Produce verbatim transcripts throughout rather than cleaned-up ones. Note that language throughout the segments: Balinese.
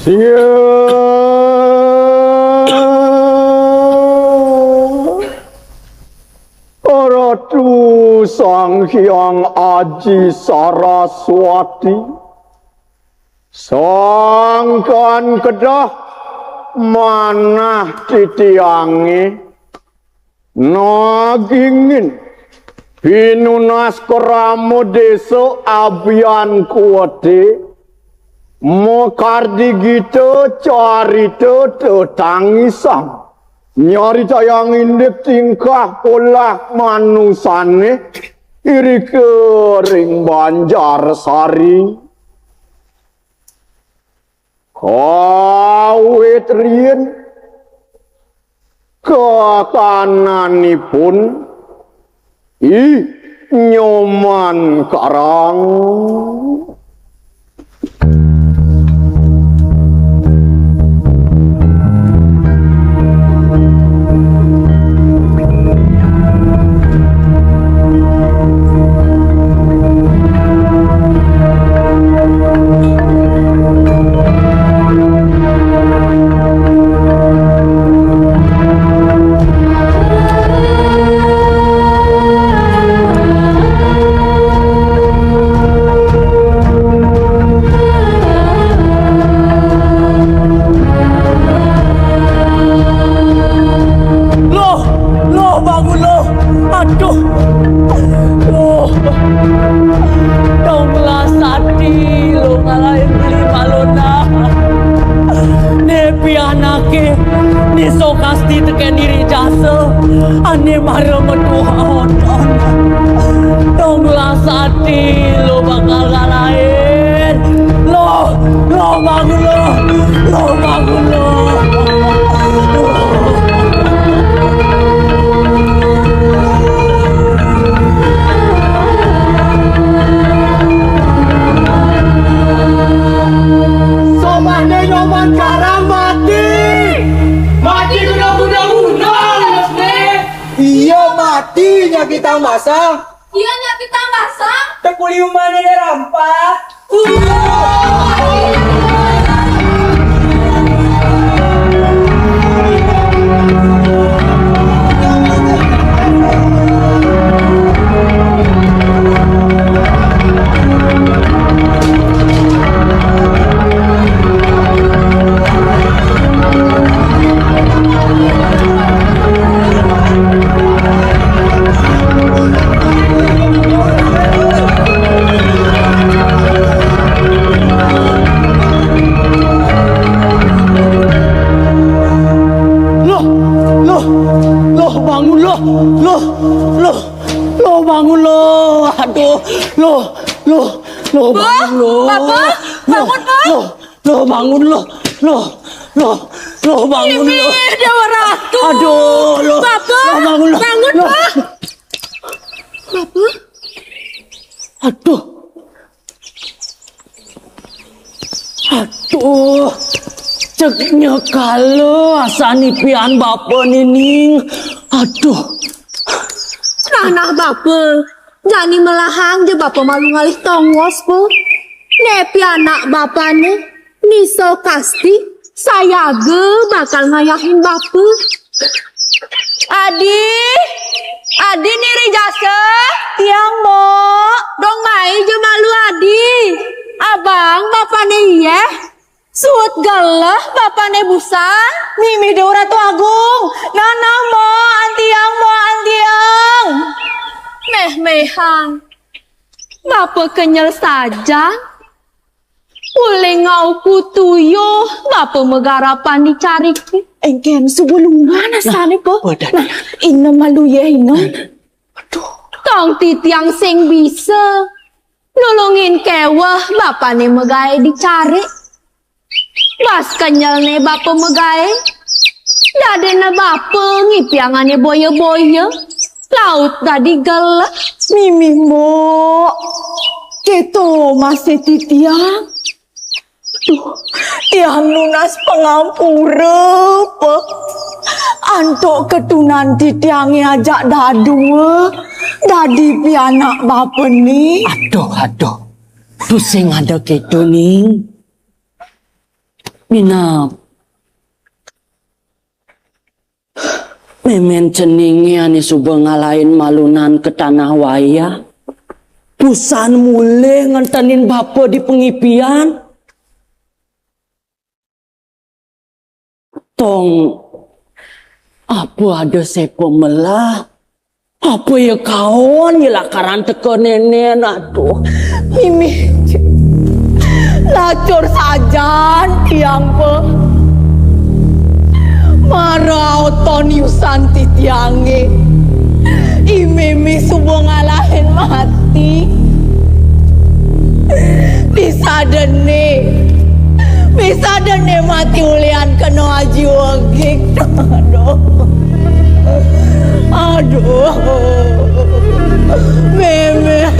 Ya Ratu Sang Hyang Aji Saraswati, sangkan kedah manah titiange nagingin pinunas krama desa Abian Kuwete, makardi gita carita tetangisan, nyaritayang indik tingkah polah manusane irika ring Banjar Sari. Kawit riin kakananipun I Nyoman Karang. Loh, loh, bangun, loh. Aduh. Loh. Dong lah sati, loh, ngalahin beli malu nah. Ne pianake, ne sokasti teken diri jasa, ane mara metuha oton. Dong lah sati, loh, bakal ngalahin. Loh, loh, bangun, loh. Loh, bangun, loh. Somane Nyoman Karang mati. Mati kena guna-guna, Mas, ne. Iya, mati nyakitang basang. Iya, nyakitang basang. Tekuliuman ada rampak. Loh, loh, loh, bangun, loh, loh, loh, loh, bangun, loh. Aduh, loh, loh, loh, bangun, loh. Bapa, bangun, Bapa. Loh, loh, bangun, loh, loh, loh, bangun, loh. Ini Dewa Ratu. Aduh, loh, Bapa, loh, bangun, loh, bangun, loh. Pak. Bapa. Aduh. Aduh, ceknya kala asani pian bapa nining. Aduh. Nah, nah, bapa. Jani melahang ja bapa malu ngalih tongos, Po. Ne pianak bapane, Ni Sokasti, sayaga bakal ngayahin bapa. Adi, Adi niri jasa. Tiang, Mbok. Dong mai ja malu, Adi. Abang, bapane iyeh. Suud geleh, bapane busan. Mimih Dewa Ratu Agung. Nanang, Mbok, antiang, Mbok, antiang. Meh-mehang. Bapa kenyel sajan. Uli ngauku tuyuh, bapa magarapan di carike. Engken suba lungan asane, Po. Nah, nah, inem malu ya, inem. Aduh. Tong titiang sing bisa nulungin keweh bapane magae di carik. Bas kenyelne bapa magae, dadine bapa ngipiangane boya-boya. Laut dadi geleh. Mimih, Mbok. Keto masih titiang. Duh, tiang nunas pangampura, Pa. Antuk katunan titiange ajak dadua, dadi pianak bapane. Aduh, aduh. Tusing ada keto, Ning. Minab. Mémén ceningé ané suba ngalahin malunan ka tanah wayah. Busan mulih ngentenin bapa di pangipian. Tong, apa ada sépa melah? Apa ya kaon ya lakaran teka nénén? Aduh, mimih. Lacur sajan tiang, Pa. Mara auton yusan titiangé. I mimih suba ngalahin mati. Misadené, misadené mati ulihan kena aji wegig. Aduh. Aduh. Mémé.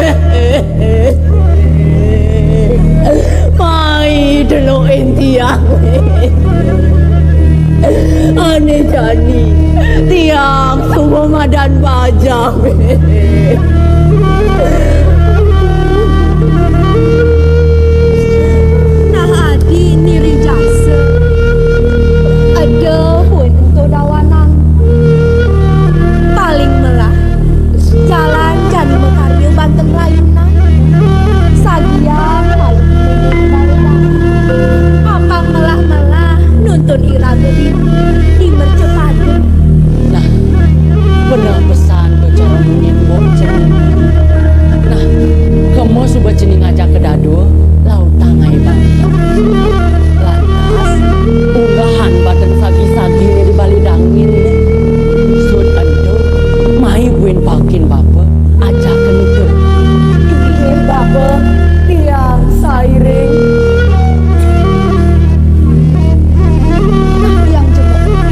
Mai delokin tiang. Ané jani tiang suba madan bajang. Nah, adi niri jasa. Eda buin ento dawanan. Paling melah jalan jani makarya banten rayunan. Sagian malu. Apang melah-melah nuntun iraga di, di mercapada. Nah, bener pesan to cara ngimbok ceningé. Nah, kema suba ceningé ajaka dadua, lautang ai banten. Lantas, unggahan banten sagi-saginé di bali dangin. Sud ento, mai buin paukin bapa, ajaka nutur. Inggih, Bapa, tiang sairing. Tiang jenguk.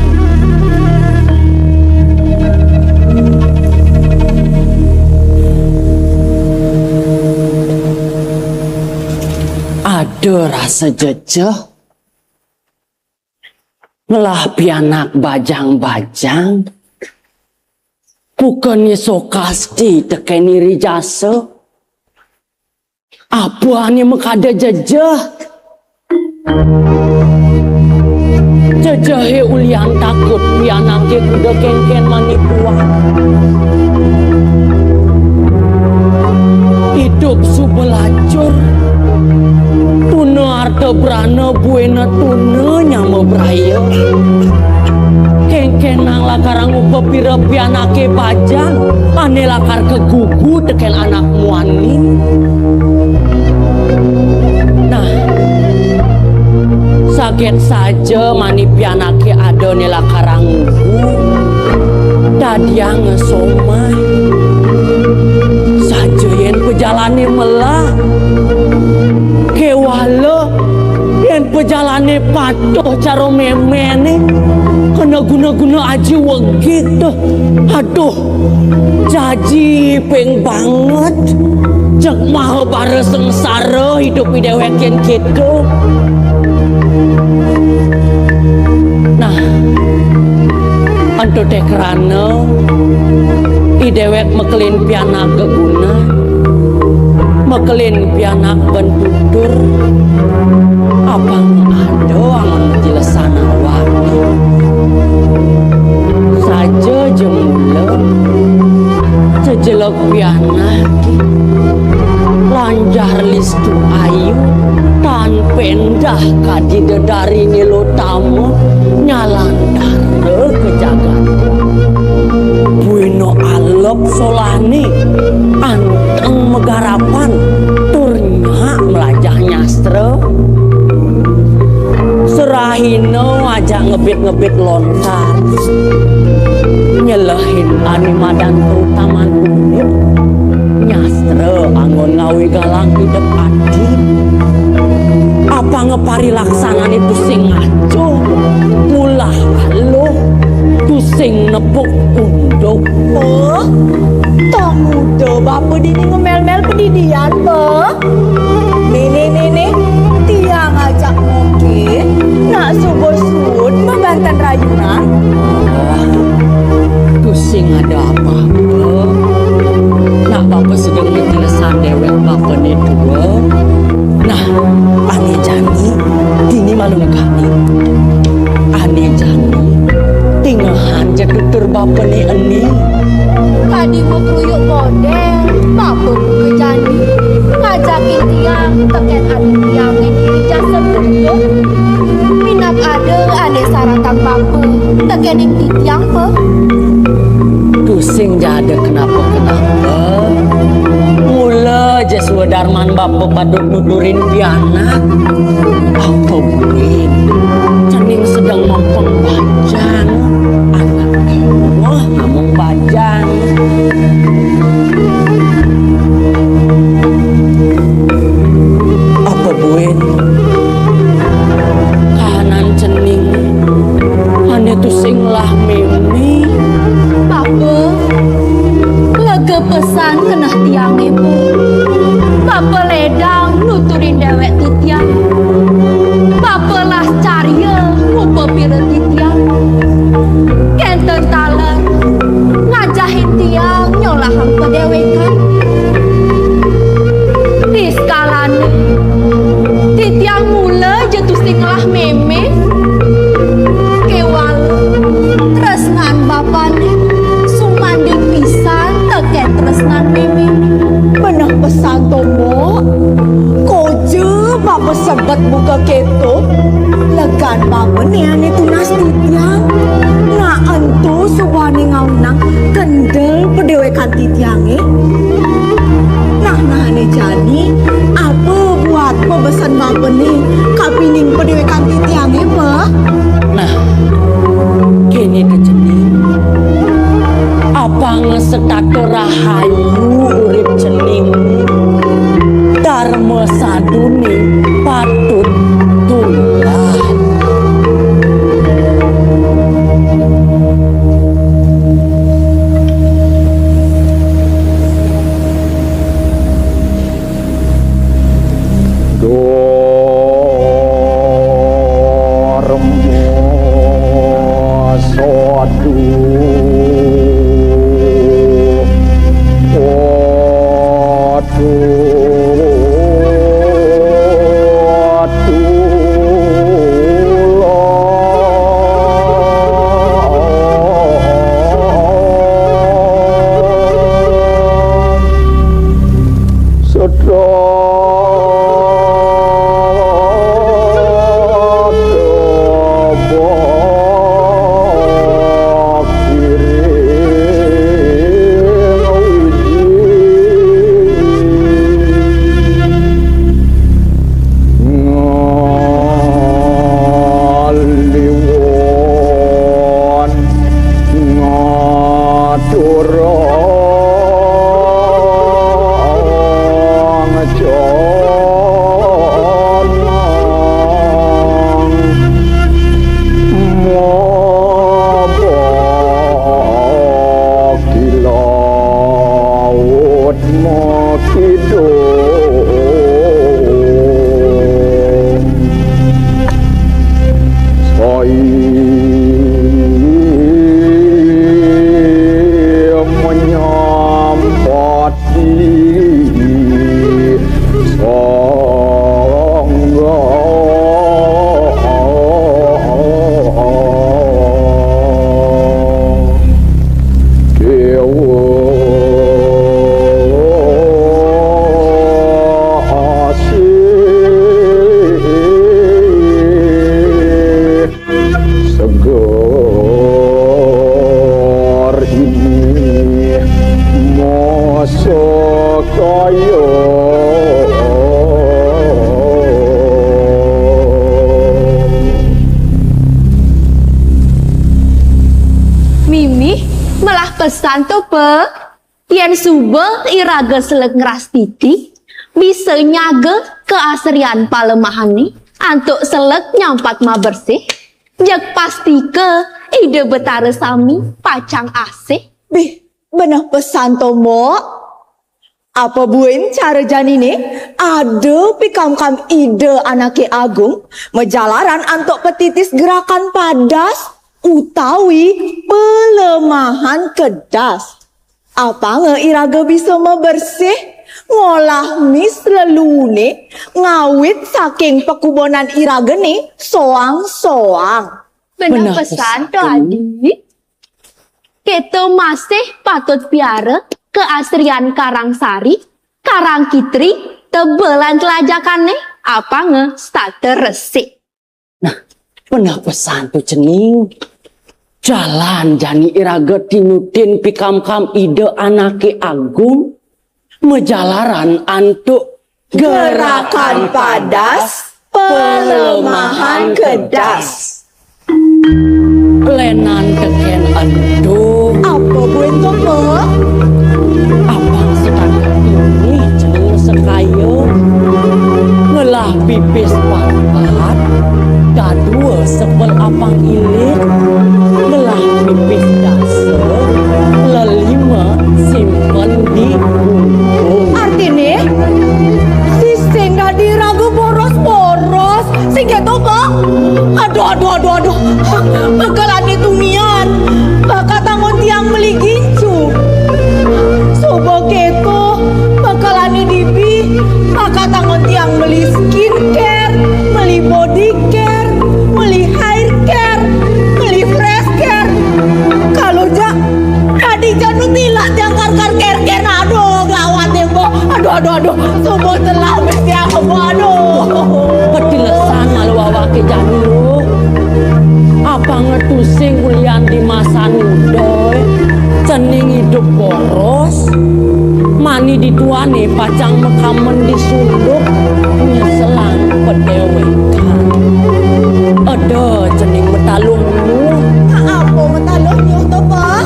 Ada rasa jejeh. Ngelah pianak bajang-bajang. Bukannya sokasti tekén niri jasa. Apa ané makada jejeh? Jejehé ulihan takut pianaké kuda kénkén manipuan. Idup suba lacur. Tuna arta brana buina tuna nyama braya. Kénkénang lakar ngupa pira pianaké bajang ané lakar kagugu tekén anak muani. Nah, saget saja mani pianaké ada né lakar ngugu, dadiang somah. Saja yén pajalané melah, kéwala yén pajalané patuh cara méméné, kena guna-guna aji wegig to. Aduh, jaji ping banget. Jeg maha bara sengsara idup i déwék yén kéto. Nah, ento té krana i déwék mekelin pianak gegunan, mekelin pianak ban tutur, apang ada angon jelesan awak. Saja ja mula, jejeleg pianak, lanjar listu ayu, tan péndah kadi dedari nilutama, nyalantara ka jagat. Buina alep solané, anteng magarapan, tur nyak mlajah nyastra. Serahina ajak ngebit-ngebit lontar. Nyelehin ané madan taman urip. Nyastra anggon ngawé galang idep ati. Apanga parilaksanané tusing ngaco, mulah aluh, tusing nepuk unduk. Oh, tong muda bapa dini ngemel-mel pedidian, Pa. Néné, néné, tiang ajak ngoké, nak suba suud mabanten rayunan. Oh, tusing ada apa-apa. Nak bapa sedeng ngetelesang déwék bapané tua. Nah, ané jani, dini malu negakné. Kenapa? Mula ja swadarman bapa patut nuturin pianak. Apa buin? Cening sedeng mempeng bajang. Anak wah ngamung bajang. Apa buin? Kahanan cening ané tusing lah mémé. Bapa, lega pesan keneh tiangé, Pa. Bapa ledang nuturin déwék titiang. Bapa lah carya ngupapira titiang. Kénten taler ngajahin tiang nyolahang padéwékan. Di sekalané, titiang mula ja tusing ngelah mémé. Kéwala tresnan bapané sumanding pisan tekén tresnan mémé. Beneh pesan to, Mbok. Koja bapa sebet buka kéto, legan bapané ané tunas titiang. Nah, ento subané ngawinang kendel padéwékan titiangé. Nah, nah, ané jani, apa buat pabesen bapané kapining padéwékan titiangé, Pa? Nah, kéné to cening. Apang setata rahayu urip cening. Darma saduné patut tulah. Darma sadu. Aduh, aduh, sedot ngaturang janang mabakti laut makidung. Sai menyampati sangga dewa asih. Segar ini masa kaya. Mimih, melah pesan to, Pa. Yén suba iraga seleg ngrastiti, bisa nyaga kaasrian palemahané antuk seleg nyampat mabersih, jeg pastika Ida Betara sami pacang asih. Bih, beneh pesan to, Mbok. Apa buin cara janiné? Ada pikamkam Ida Anaké Agung majalaran antuk patitis gerakan padas utawi palemahan kedas. Apanga iraga bisa mabersih, ngolah mis leluhuné ngawit saking pakubonan iragané soang-soang. Beneh pesan to, Adi. Kéto masih patut piara kaasrian Karang Sari, Karang Kitri, teba lan telajakané, apanga setata resik. Nah, beneh pesan to cening. Jalan jani iraga tinutin pikamkam Ida Anake Agung, majalaran antuk gerakan padas, pelemahan kedas. Lenan teken ento. Apa buin to, Pak? Apang setangkep ini cening sekaya ngelah pipis pangkat, dadua sepel apang ilit, ngelah pipis dasa, lelima simpen di bungkung. Artine, sing dadi raga boros-boros, sing keto, Pak? Aduh, aduh, aduh, aduh. Bekalane tunian, bakal tangon tiang meli gincu. Suba keto, bekalane dibi, bakal tangon tiang meli skincare, meli body care, meli hair care, meli fresh care. Kalau jak, tadi janu tilah tiang kar-kar care-care. Aduh, gawat deh, Mbok. Aduh, aduh, aduh. Suba telah mesti aku, aduh. Petilesan malu awake jani, Luh. Apang tusing ulian di masa muda, eh. Cening idup boros, mani dituane pacang makamen di sunduk, nyeselang padewekan. Eda cening mataluh, Luh. Apa mataluh nyuh to, Pak?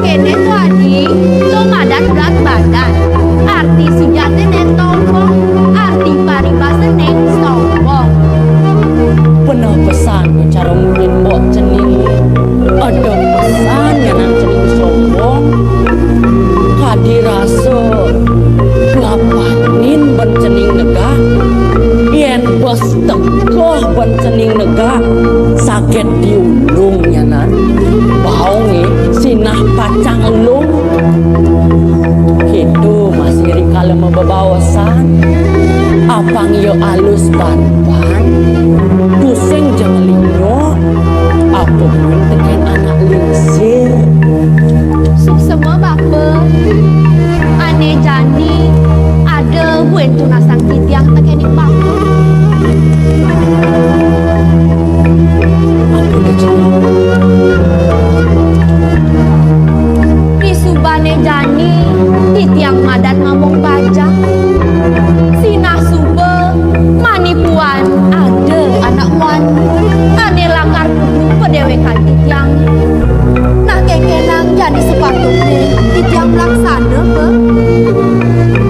Kene to, Adi, to madan berat badan. Arti sujatine tombong, arti paribasane sombong. Beneh pesan cara munyin Mbok cening. Eda pesan nyanan cening sombong. Kadi rasa kelapanin ban cening negak. Yen bes tegeh ban cening negak, saget diulung nyanan. Baonge sinah pacang elung. Keto masih rikala mabebaosan. Apang ia alus banban, tusing ja ngelinyo, apa buin teken anak lingsir. Suksma, Bapa. Ane jani ada buin tunasang titiang tekening Bapa. Apa kecil? Disubane jani titiang madan ngambung bajang. Sinah suba mani puan ada anak muani ane lakar nuduh padewekan titiang. Nah, kekenang jani sepatutne titiang laksana, Pak.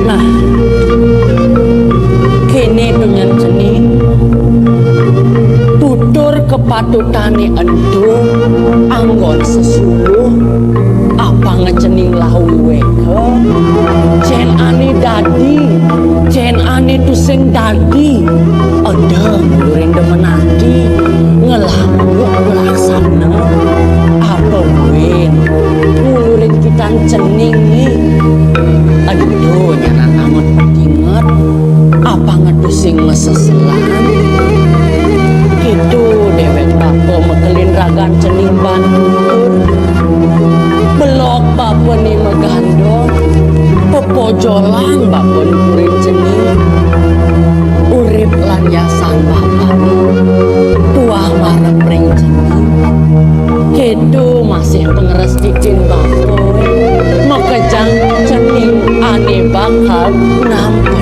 Nah, kene to nyen cening. Tutur kepatutane ento anggon sesuluh, apang cening lahu weka, cen ane dadi, cen ane tusing dadi, eda ngulurin demen ati, ngelah muk laksana, apa buin ngulurin kitan cening ni. Ento nyanan amat petinget, apang tusing maseselan. Keto dewek bapa mekelin ragan cening bantur. Belog bapa ni magandong, pepojolan bapa nukurin cening. Urip lan yasan bapa ni tuah marep ring cening. Keto masih pangrestitin bapa, makejang cening ane bakal nampek.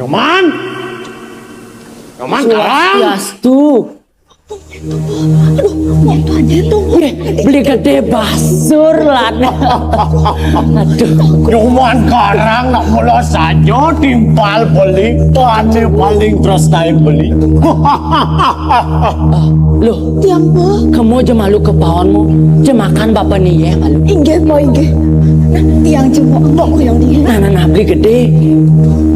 Nyoman. Nyoman, Karang. Swastiastu. Aduh, mau tuh aja tuh. Eh, Beli Gede basur lan. Aduh. Nyoman Karang nak mula saja timpal beli, ane paling tresnain beli. Loh, tiang, Pak. Kemu aja malu kepaonmu. Jemakan bapa ni ya malu. Inggih, Pak, inggih. Nah, tiang jenguk Mbok yang dia. Nah, nah, nah, Beli Gede.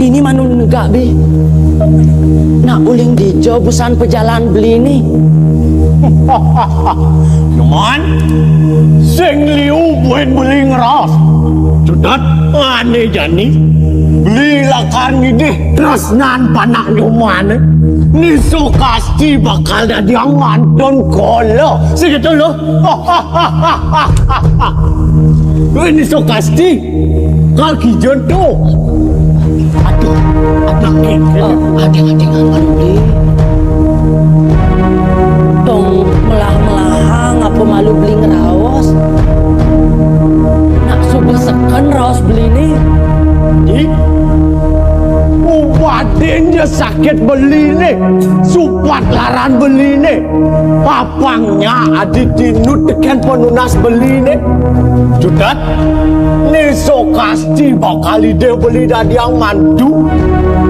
Ini manu negak, Bi. Nak uling dija busan pejalan beli ni. Nyoman, sing liu buin beli ngeras. Sudat, ane jani. Beli lakar ngidih tresnan panak Nyoman, eh. Ni Sukasti bakal dadi mantun kula. Sing kéto lho. Wéh, Ni Sukasti. Kal kijun to. Aduh, aduh, eh, adéng-adéngan malu beli. Tong melah-melahang apa malu beli ngraos. Nak suba seken raos beliné. Di, upadin ja sakit beliné, supat laran beliné. Pang nya adi tinut tekén panunas beliné. Jutet, Ni Sukasti bakal idih beli dadiang mantu.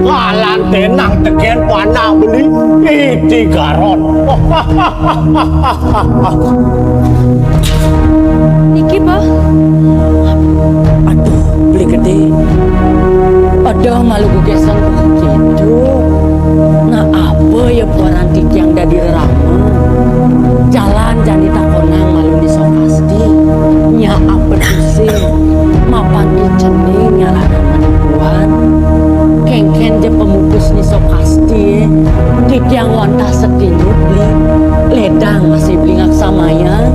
Kalantenang tekén panak beli, iti garon. Niki, Bah. Aduh, beli gedé. Aduh, malu gegésan kéto. Nah, apa ya buaran titiang dadi rerama? Jalan jani takonang malu Ni Sukasti. Nya apa tusing? Mapan icening nyalanan manipuan. Kéngkén ja pamupus Ni Sukasti, eh. Titiang wantah satinut, beli. Ledang masih beli ngaksamayan.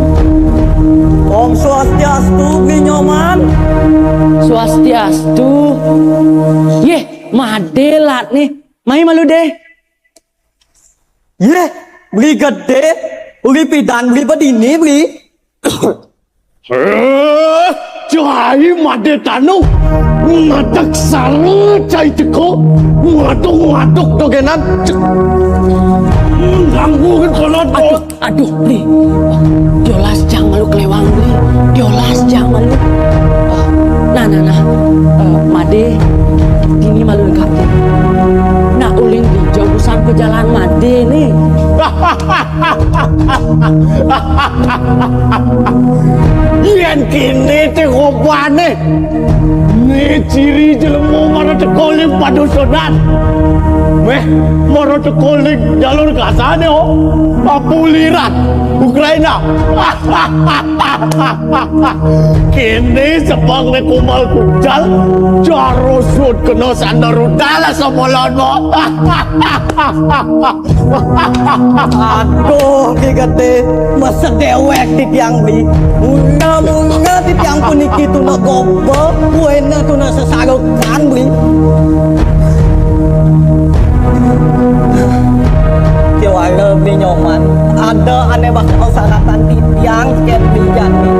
Om Swastiastu, Beli Nyoman. Swastiastu. Yéh, Madé lat né. Mai malu deh. Yéh, beli gedé, beli pidan, beli bedini, beli. Eh, cai Madé Tanu. Matek sala cai teko. Ngaduk-ngaduk dogénan. Cek. Ganggu kan kolot. Aduh, aduh, beli. Diolas jang malu kelewang, beli. Diolas jang malu. Oh, nah, nah, nah. Eh, Madé, dini malu dekat. Nak uling di jauh pejalan Madé né. Yén kéné té rupané. Né ciri jelema mara teka ling padusunan. Méh, mara teka ling jalur gasané, oh. Papuliran Ukraina. Kéné sebang né kumal kucal, cara sud kena sandar rudal samolon mo. Aduh, Ki Gedé, masa déwék titiang, beli. Mula-mula titiang puniki tuna goba, buéna tuna sesarukan, beli. Kéwala, Beli Nyoman, ada ané bakal saratan titiang kén, beli jani.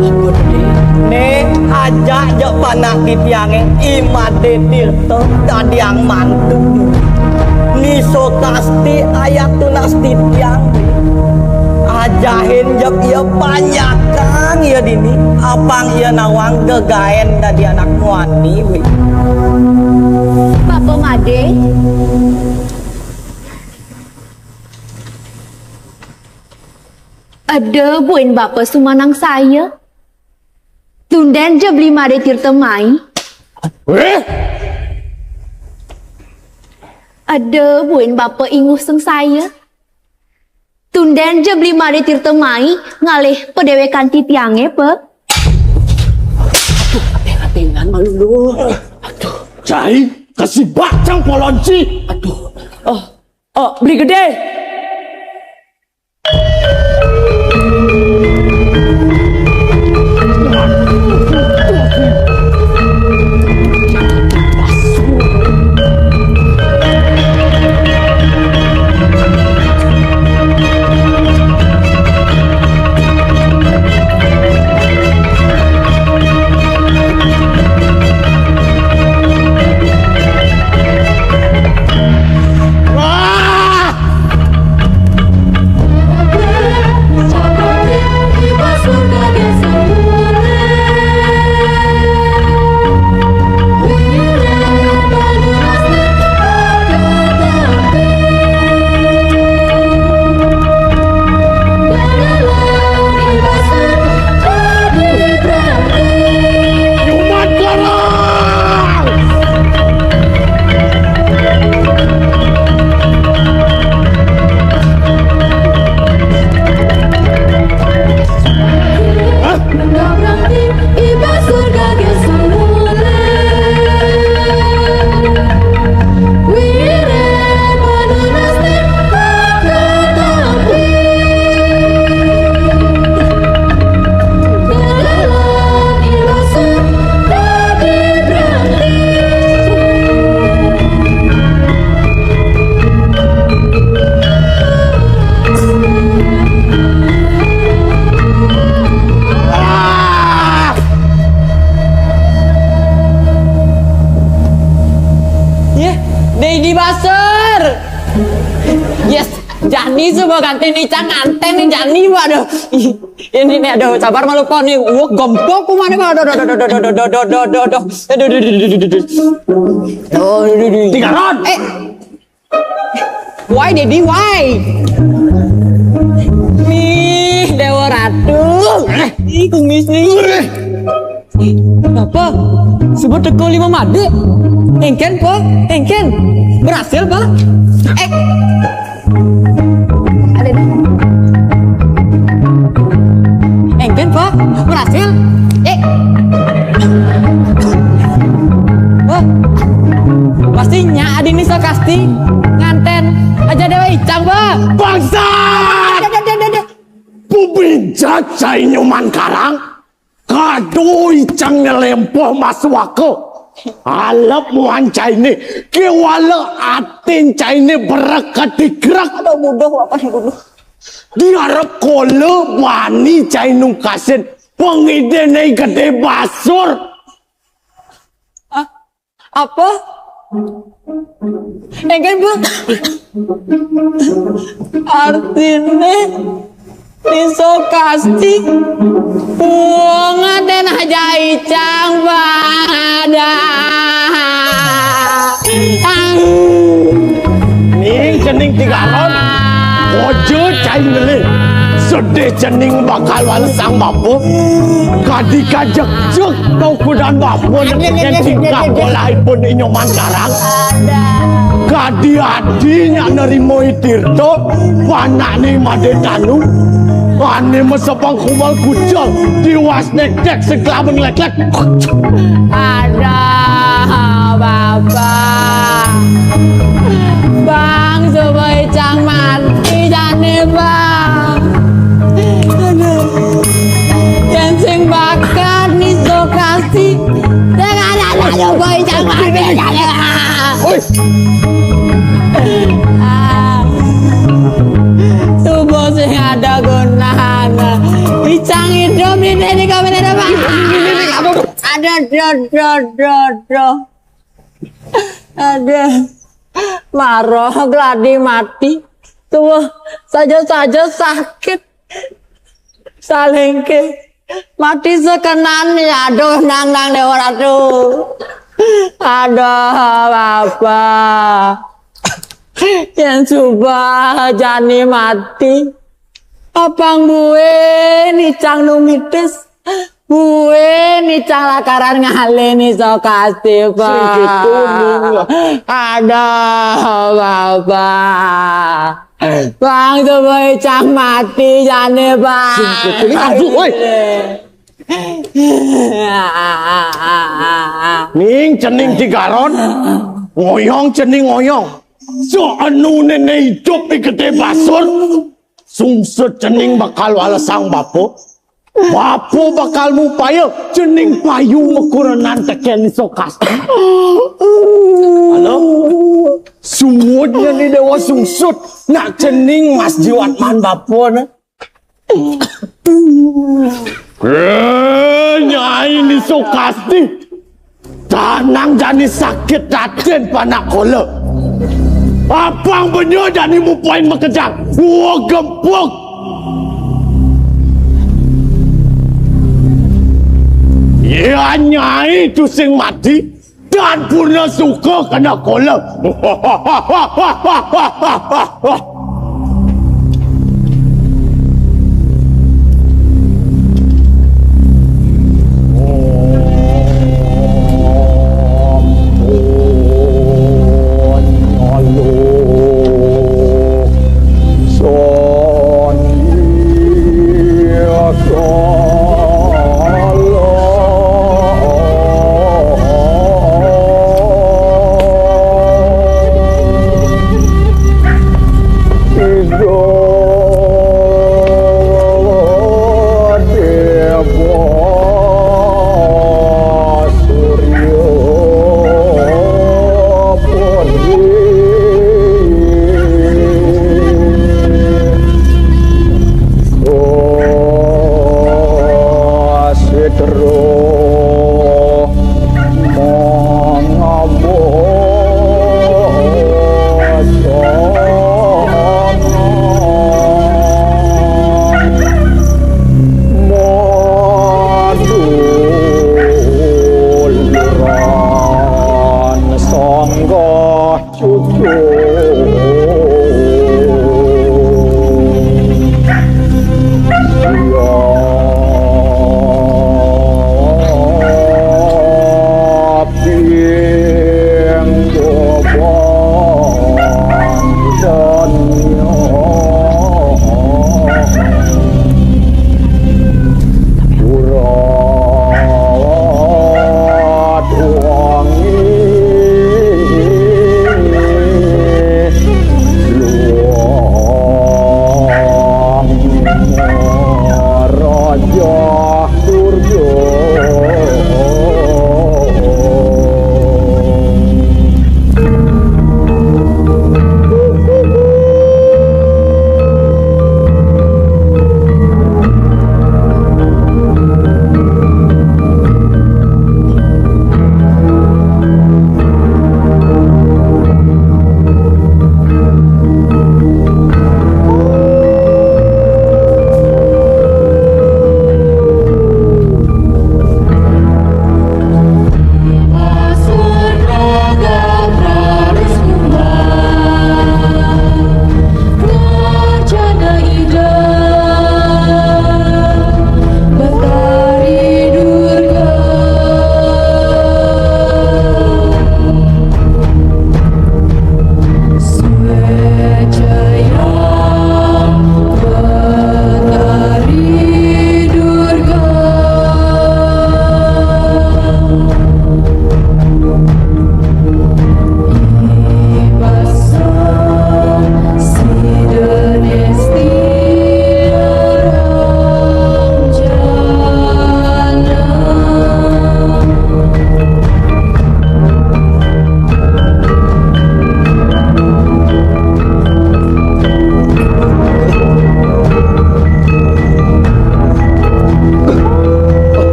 Apa to, Dé? Né, ajak ja panak titiangé, I Madé Tirta, dadiang mantu. Ni Sukasti ayat tunas titiang. Ajahin ja ia panjakang ia dini, apang ia nawang gegaén dadi anak muani, wih. Bapa Madé. Eda buin bapa sumanangsaya. Tundén ja beli Madé Tirta mai. Eh? Eda buin bapa inguh sangsaya. Tundén ja beli Madé Tirta mai ngalih padéwékan titiangé, Pa. Aduh, aténg-aténgan malu lu. Aduh. Cai, kasibak cang polonci. Aduh. Oh, oh, beli gedé. Wah! Jani coba ganti nih, Cang, nganten nih, Jani, waduh. Ih, ini nih, aduh, sabar malu, Pak, nih. Wah, gempok kumaha, Pak. Aduh, aduh, aduh, aduh, aduh, aduh, aduh, aduh, aduh, aduh, aduh, aduh, aduh, aduh, aduh, aduh, aduh. Aduh, aduh, aduh. Tiga round. Eh. Why, Dedi, why? Nih, Dewa Ratu. Eh. Ih, kumis nih. Apa? Sebut teko lima made. Engken, Pak. Engken. Berhasil, Pak. Eh. Ada nih. Engken, Pak. Berhasil. Eh. Wah. Pastinya adi Ni Sokasti nganten aja Dewa Icang, Pak. Bangsat! Ada, ada, ada, ada. Pubincat cai Nyoman Karang. Kado Icang nyelempoh masuaka. Alep muan caine, kewala atin caine berek ketigrek. Ada mudah apa sih kudu? Diarep kola bani cai nungkasin pengidene gede basur. Ah, apa? Engken, Bu. Artine Ni Sokasti puang aden aja Icang, Pak. Ada. Ning cening tiga round. Ojo cai ngelih. Sedih cening bakal walesang bapa. Kadi kajek-jek tau kudan bapa nekekin tingkah polahipun I Nyoman Karang. Kadi adi nyak nerima I Tirta, panakne Made Tanu. Ane mesepang kumal kucel, tiwas nektek sekelabang leklek. Ada, Bapak. Bang, supaya Icang mati jane, Bang. Aduh. Yang sing bakat Ni Sokasti. Jangan ada supaya Icang mati jane, Bang. Oi. Ah. Tubuh sing ada gunanya. Icang hidup ini, ini, kamera ada, Bang. Ini, ini, ini, aduh, aduh. Ada, do, do, do, do. Ada. Maroh gladi mati. Tuh, saja-saja sakit. Salengke. Mati sekenan ya. Aduh, nang, nang, Dewa Ratu. Aduh, Bapak. Yang suba jani mati. Apang bue Ni Cang numitis. Bue Ni Cang lakaran ngalih Ni Sokasti, Pak. Sing gitu, Ning. Aduh, Bapak. Bang, supaya Icang mati jane, Bang. Sing gitu, Ning. Aduh, woi. Ning cening tiga round. Ngoyong cening ngoyong. Soenune ne idup di gede basur. Sungsut cening bakal walesang bapa. Bapa bakal mupaya cening payu makurenan teken Sokasti. Halo? Sumudnya ni Dewa Sungsut. Nak cening mas jiwat man bapa ne. Eh, Nyai Ni Sokasti. Tanang jani sakit atin panak kula. Apang benya jani mupain makejang. Gua gempuk. Ya, Nyai tusing mati. Dan purna suka kena kula.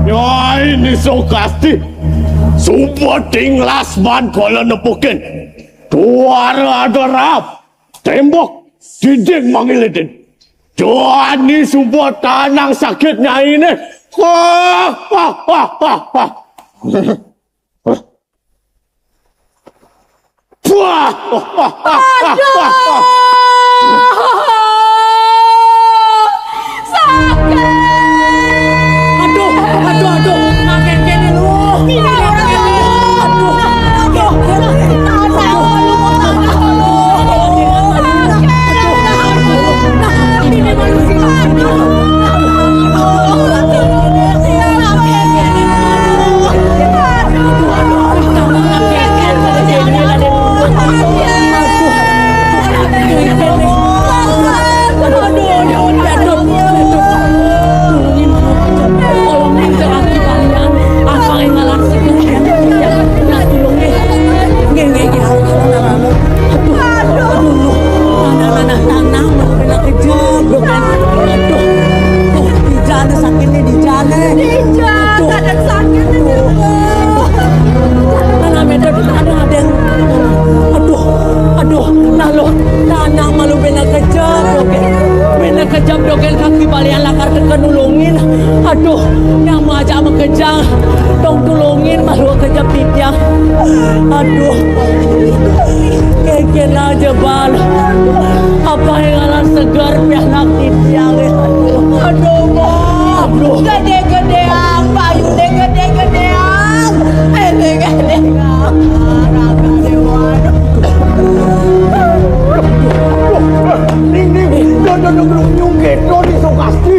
Nyai Nisokasti, suba tinglas ban kala nepukin. Tuara adarap, tembok, dinding mangilidin. Jani suba tanang sakit nyai ne. Wah, wah, wah, wah, wah. Wah, wah, wah, wah, wah, wah. Aduh! Sakit! Aduh, aduh, aduh, makin kene lu. Aduh, aduh, aduh. Aduh. Aduh, di jana sakitnya, di jana. Di jana, aduh, sakitnya. Aduh, aduh, aduh, aduh, nah lo, tanang malu bena kejam, dogen. Bena kejam, dogen, kaki balian lakar teka nulungin. Aduh, nyama aja makejang. Dong tulungin, malu kejam titiang. Aduh. Keken aja bal. Apa yang ngaran segar pianak titiang. Aduh, Bang. Aduh. Gede-gedean, payune gede-gedean. Gede-gedean. Raga dewan. Ning, ning, do, do, do, do, nyungkit, do, di Sukasti.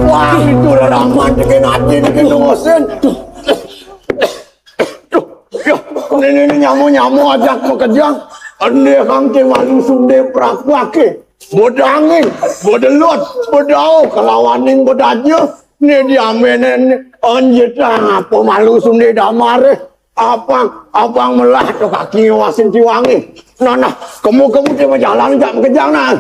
Wah, itu lalaman, bikin hati, bikin ngosen. Duh, ya, ini, ini nyamu-nyamu ajak makejang. Ende kang te malu sunde prakake. Bodangin, bodelot, bodao, kalawaning bodaja. Ne diamenen, anjitang apa malu sunde damare. Abang, abang melah to kaki ngawasin tiwange. Nah, nah, kemu, kemu te majalan jak makejang, nah.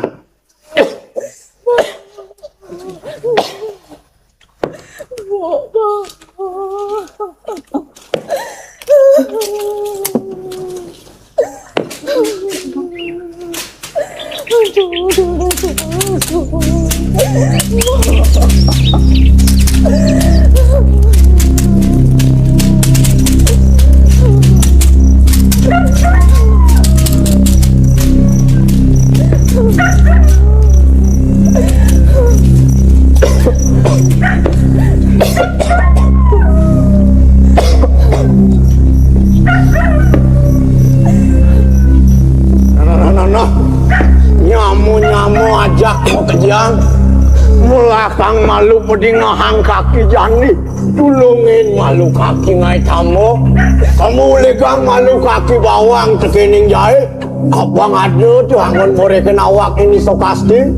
Nah, nah, nah, nah, nah. Nyamu, Makejang, mula kang malu pedingehang kaki jani. Tulungin malu kaki ngaé tama. Kemu uligang malu kaki bawang tekéning jaé. Abang ada tuh anggon boréhang awak Ni Sokasti.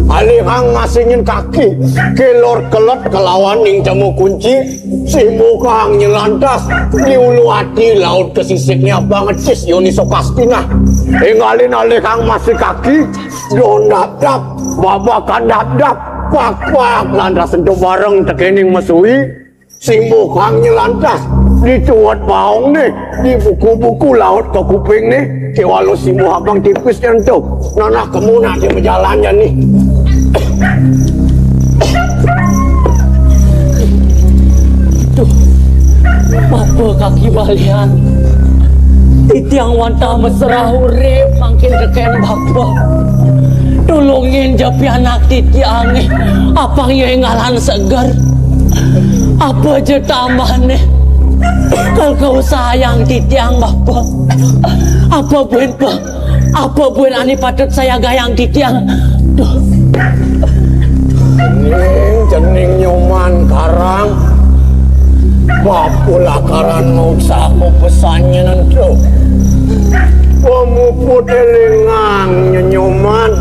Alihang masih nyén kaki. Kelor kelet kelawan ning temu kunci. Simbukang nyelantas di ulu ati laut kesisikné abang ngecis Ni Sokasti nah. Énggalin alihang masih kaki. Don dap dap, babakan dap dap, pak pak, lantas ento bareng tekéning mesui. Simbukang nyelantas, dituwet baongné, di buku-buku laut ka kupingné, kéwala simbuh abang tipis ento. Nah, nah, kemu nak di majalan jani. Duh, bapa kaki balian. Titiang wantah mesra urip mangkin tekén bapa. Tulungin ja pianak titiangé, apang ia énggalan seger. Apa ja tambahné? Kal kausahayang titiang, bapa. Apa buin, apa buin ané patut sayagayang titiang? Duh. Cening, cening Nyoman Karang. Bapa lakaran mautsaha pepesannya nento. Pamuput élingang nyén Nyoman.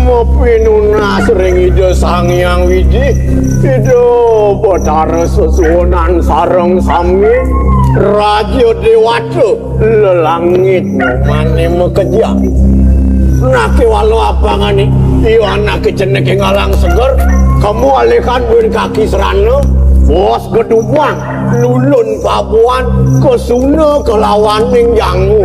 Mapinunas ring Ida Sang Hyang Widhi. Ida Batara Sesuhunan sareng sami. Raja Déwata. Lelangit Nyomané makejang. Nah, kéwala apangané, ia anaké cenik énggalan seger, kemu alihang buin kaki serana, bos gedubang, lulun pabuan, kesuna kelawaning jangu.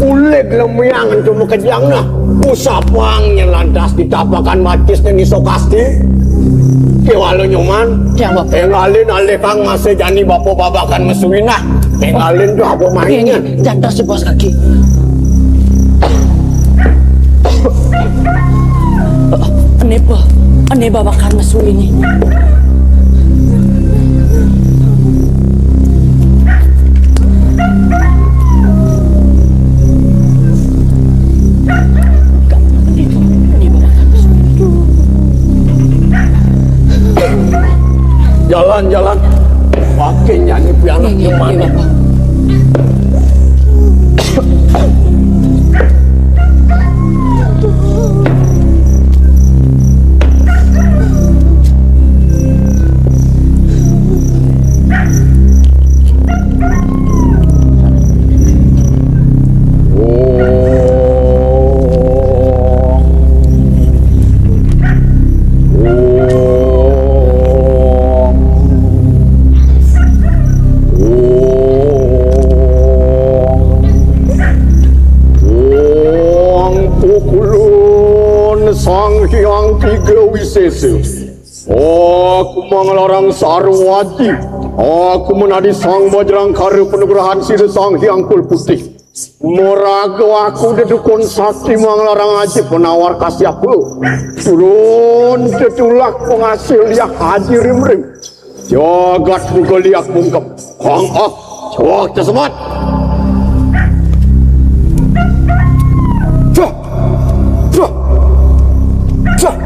Ulig lemiang ento makejang nah, usapang nyelantas di tapakan batisné Ni Sokasti. Kéwala Nyoman, énggalin alihang masih jani bapa babakan mesui nah. Énggalin tuh apa mainnya? Jantos bos kaki. Ené ba, ené babakan mesui né. Jalan, jalan. Makin nyanyi pianak nggih, nggih, gimana? Nggih, Bapak. Pukulun Sang Hyang Tiga Wisesa. Aku manglarang sarwati. Aku menadi Sang Bajrangkara panugrahan sira Sang Hyang Kul Putih. Maraga aku dedukun sakti manglarang aji penawar kasiapa. Turun tetulak pengasil liak haji rimrim. Jagat buka liak bungkep. Hang ah, cawak tesemat. Cah, cah, cah.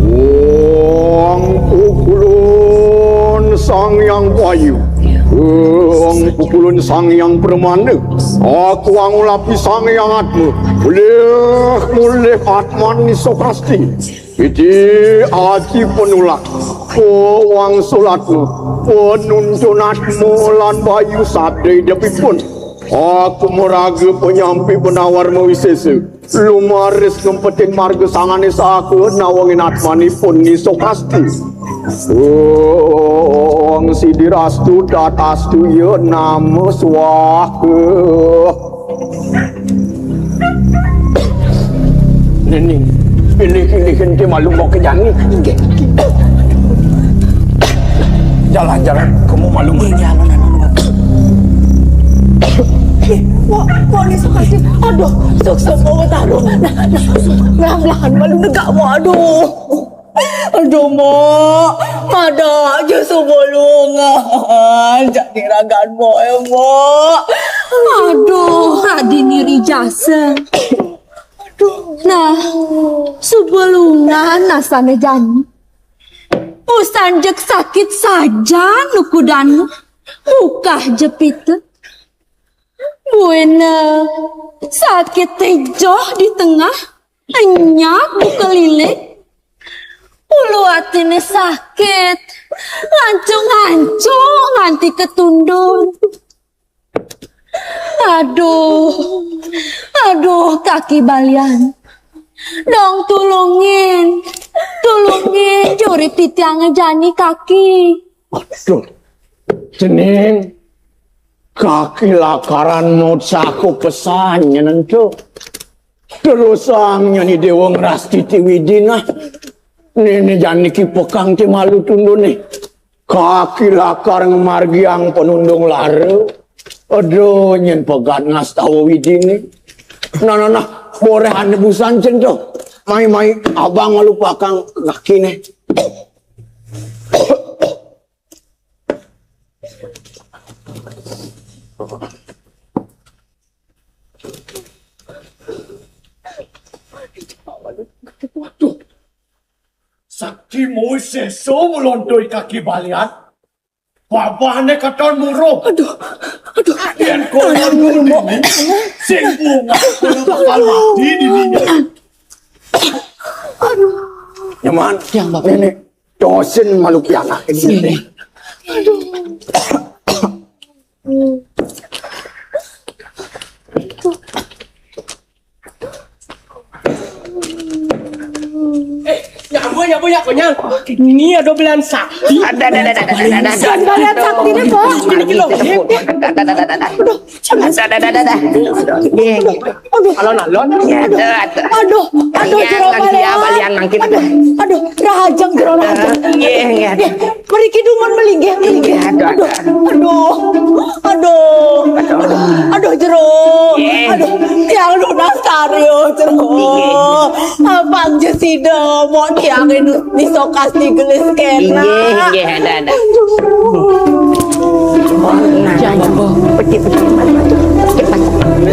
Wong pukulun Sang Hyang Bayu. Wong pukulun Sang Hyang Permana. Aku angulapi Sang Hyang Atma. Mulih, mulih Atman Isokasti. Iti aji penulak. Wong sulatma. Penuntunatma lan Bayu sabda idepipun. Aku maraga penyampi penawar mawisesa. Lumaris ngempetin marga sangane saha nawangin atmanipun Ni Sokasti. Ong sidirastu tatastu ya nama swaha. Nening. Pilih-pilih ente malu mau ke jani. Jalan-jalan, kamu malu. Iya, alon-alon. Eh, mau, mau ni suka sih. Aduh, sok-sok mau taruh. Nah, nah, pelan-pelan, malu negak mau. Aduh. Aduh, Mak. Ada aja sebelum. Jadi ragan, Mak, ya, Mak. Aduh, adini rijasa. Nah, sebelumnya nasane jani. Usan jek sakit saja nukudan. Bukah jepit. Buena sakit tejoh di tengah, enyap bukeliling. Ulu atine sakit, ngancung-ngancung nganti ketundun. Aduh, aduh, kaki balian. Dong tulungin, tulungin, juri titiang jani kaki. Aduh, cening, kaki lakaran mau saku pesan nyenentu. Terus ang nyani dewa ngerastiti widina. Nene jani ki pekang ti malu tundun nih. Kaki lakar ngemargiang penundung lara. Aduh, nyen pegat ngastawa widine. Nah, nah, nah, borehane busan cen to. Mai, mai, abang malu pakang kakine. Waduh. Sakti Moises so melontoi kaki balian. Babahne katon muru. Aduh, aduh. Yen kono muru, sing bunga bakal mati di dinya. Aduh. Nyaman. Yang Bapak ini dosen malu piala ini. Sini. Aduh. Eh, nyambung, nyambung, ya, konyang. Ini ada belan sakti. Ada, ada, ada, ada, ada, ada. Bukan belan sakti deh, Pak. Ini kilo. Ada, ada, ada, ada, ada. Aduh, ada, ada, ada, ada. Iya, iya. Aduh. Alon-alon. Iya, ada, ada. Aduh, aduh, iya, jero nanti ya, balian. Balian mangkin. Aduh, aduh, rahajeng, jero rahajeng. Iya, iya. Iya. Mriki dumun melinggih, melinggih. Aduh, aduh, aduh, aduh, jero. Aduh, tiang nunas karya, jero. Abang Jesida, mau tiang ini bisa kasih gelis kena. Inggih, inggih, ada, ada. Nah, nah, peti, peti, peti, peti.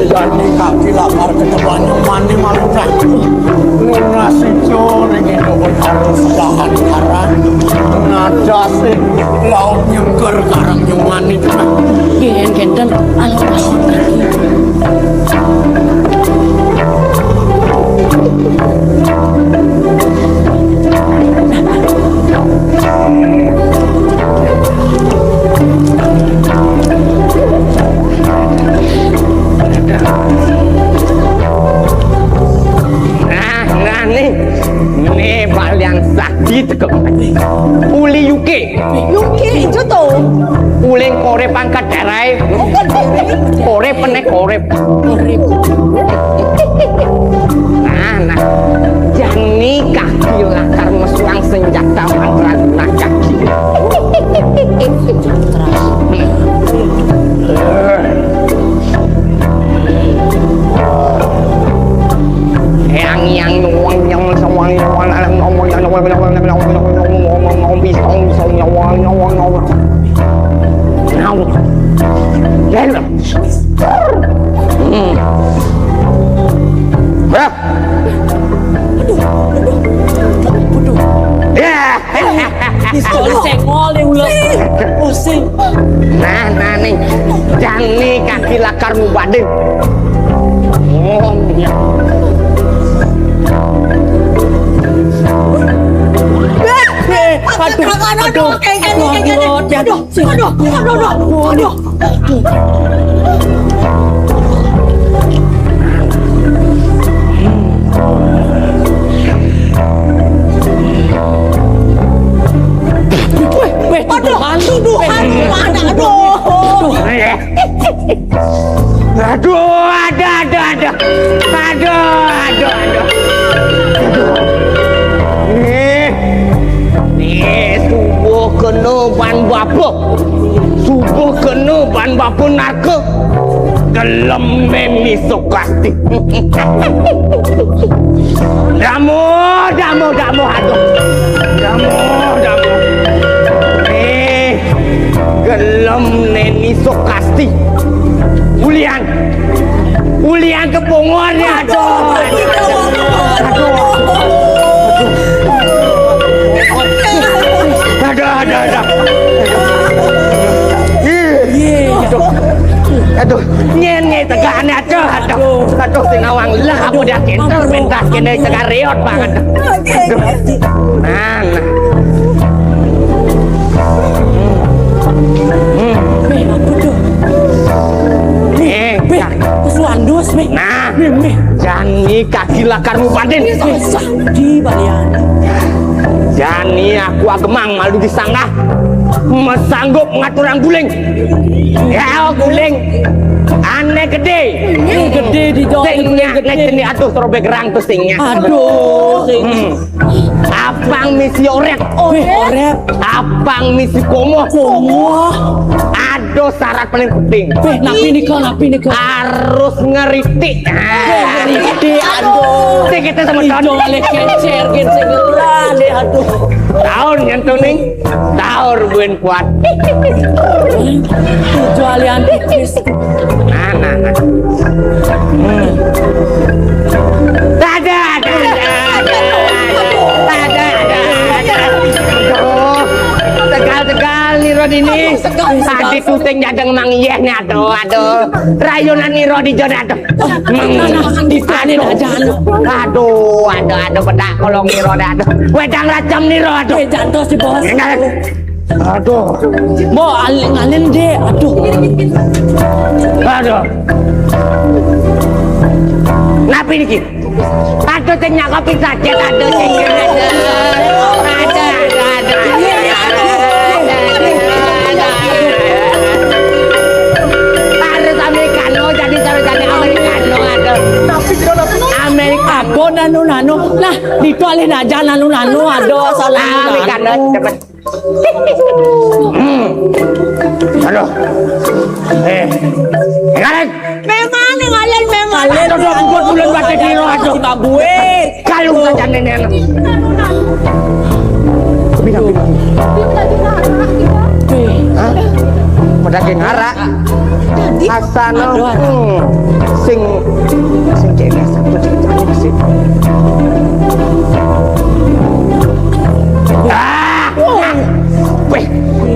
Jani kaki lapar ketemuan mani malu. Nunas ijo ning Indo Betara sedahan karang. Nadase laut nyengker karang nyumani. Gen kenten alon-alon kaki. Nah, nah, nih. Nih, balian sakti teko. Uli yuke. Yuke, ijo to. Uling kore pangkat darai. Bukan, bukan. Kore peneh kore. Nah, nah. Jani kaki lakar mesuang senjata mantra guna kaki. Yang, yang, Hah? Aduh, aduh, aduh, aduh. Ya. Bisa sengol deh ulah. Pusing. Nah, nah nih. Jani kaki lakar mubadin. Oh, iya. Eh, aduh, aduh, aduh, aduh, aduh, aduh, aduh. Weh, weh, aduh, aduh, aduh, aduh. Aduh, aduh, aduh, aduh. Aduh, aduh, aduh. Aduh. Boh, subuh kena ban bapa narka. Gelem Neni Sukasti. Damo, damo, damo, aduh. Damo, damo. Eh, gelem Neni Sukasti. Ulian. Ulian ke pungor ni, aduh. Aduh. Aduh, aduh, aduh. Ih, aduh. Aduh, nyen ngai tegak ni, aduh, aduh. Aduh, si nawang lah, apa dia kenter, pentas kena tegak reot banget. Aduh. Nah, nah. Hmm. Hmm. Meh, apa tu? Meh, Eh, meh, cari. Kesuandus, meh. Nah. Meh, meh. Jani kaki lakar mupatin. Meh, sah, di balian. Jani aku agemang malu disanggah. Mesanggup ngaturang guling. Ya, guling. Ane gede. Ane gede di doa. Sing nyak gede. Nek jenis atuh terobek rang tuh sing nyak. Aduh. Hmm. Apang misi orek. Weh, orek. Apang misi komo. Komo. Aduh, syarat paling penting. Weh, napi nika, napi nika? Harus ngeritik. Weh, ngeritik, aduh. Sing kita sama Ijo tahun. Oleh kecer, gen sing ngelan deh, aduh. Tahun nyentuh ning. Taur buen kuat. Kecuali antikris. Nah, nah, nah. Hmm. Ada, ada, ada, ada, ada, ada, ada. Aduh, tegal-tegal nih Rod ini. Tadi syuting jadeng Mang Iyeh nih, aduh, aduh. Rayunan nih Rod di Jod, aduh. Nah, nah, nah, di sini aduh. Aja, aduh. Aduh, aduh, aduh, bedak kolong nih Rod, aduh. Wedang racem nih Rod, aduh. Eh, jantos di bos. Enggak. Aduh. Mbok alin-alin, Dek. Aduh. Aduh. Napi niki? Aduh, sing nyakop saja, aduh, sing ada. Ada, ada, ada. Harus americano, jadi harus jadi americano, aduh. Americano. Apa nanu-nanu? Nah, itu alih aja nanu-nanu, aduh, salah. Americano, cepet. Hmm. Aduh. Eh. Ngalin. Memang ngalin memang. Ngalin. Aduh, ampun, bulan batik di rumah, aduh. Zimbabwe. Kalau saja nenek. Pindah, pindah. Hah? Pada geng arak. Asana, aduh, aduh. Hmm, sing, sing jelas, sing jelas, sing. Ah! Weh,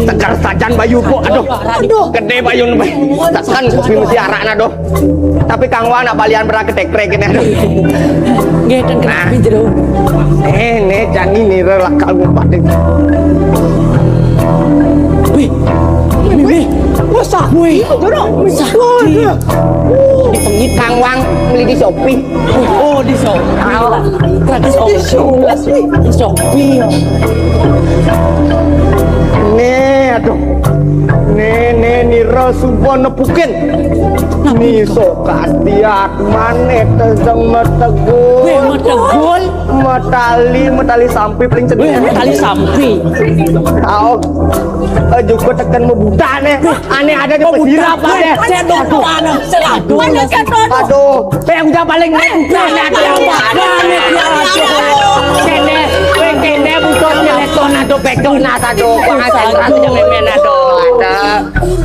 tegar sajan bayu kok. Aduh. Aduh. Gede bayu, weh. Tekan kopi mesti arak nah, doh. Tapi Kang Wang nak balian berak ketekrek ini, aduh. Nggih, ten nah. Kenapa jero? Eh, ne jani nira lakal ngupatin. Wih. Wih, wih. Wah, sakti. Wih. Sakti. Di pengit Kang Wang beli di Shopee. Oh, di Shopee. Di Shopee. Di Shopee. Nih, aduh. Nih, nih, nira suba nepukin. Nih, sok kasiat maneh tejeng metegul. Weh, metegul. Metali, metali sampi paling cedek. Weh, metali sampi. Tau. Eh, juga tekan mebuta nih. Ane ada di pesirap, ane. Saya dong tuh anak, saya aduh. Aduh, yang udah paling nek udah nek ada yang ada nek ya. Kene, kowe kene butuh nyeleton aduh pecok nak aduh, pangan sentrat aja memen aduh.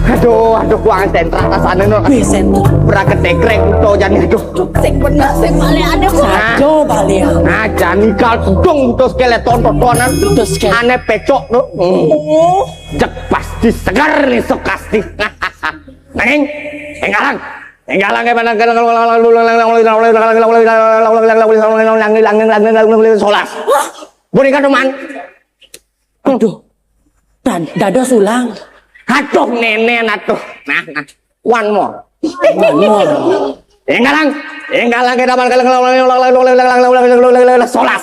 Aduh, aduh, aduh, pangan sentrat asane no. Wih, sentrat. Berak ketekrek utuh jane aduh. Sing bener sing balik ada kok. Nah. Sajo balik. Nah, jani kal tudung utuh skeleton totonan. Utuh skeleton. Ane pecok no. Hmm. Oh. Jek pasti segar nih sok pasti. Nanging, enggalang. Enggalang kayak mana? Solas. Boneka teman. Aduh. Dan dados ulang. Aduh, nenen atuh. Nah, nah. One more. One more. Enggalang. Enggalang kayak daman. Solas.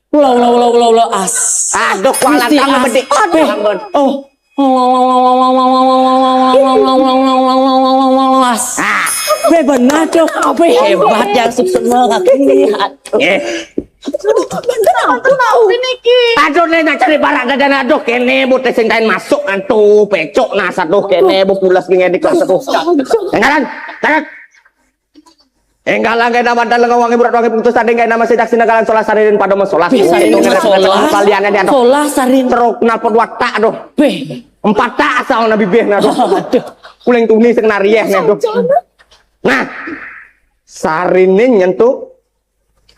Ulah, ulah, ulah, ulah, ulah, as. Aduh, kualat Gusti, kamu as. Bedik. Aduh. Ampun. Oh. As. Ah. Weh, benar, Cok. Weh, hebat yang sukses lagi. Aduh. Eh. Aduh, bener, bener, bener. Niki. Aduh, nek nak cari barak dadan, aduh, kene, bote sing tain masuk, antu, pecok, nah, aduh, kene, bu pulas, gini, di kelas, aduh. Enggak, kan? Enggak. Enggak lah, enggak nama dalam wangi, berat wangi, putus tadi, enggak nama sidak, sinaga lan solah, saririn, pada mau solah. Bisa ini solah. Kalian yang diantuk. Solah, saririn. Teruk, napa dua tak, aduh. Beh. Empat tak, asal nabi beh, nah, aduh. Aduh. Kuling tuni, sing narieh, nah, aduh. Nah, sarine nyentuh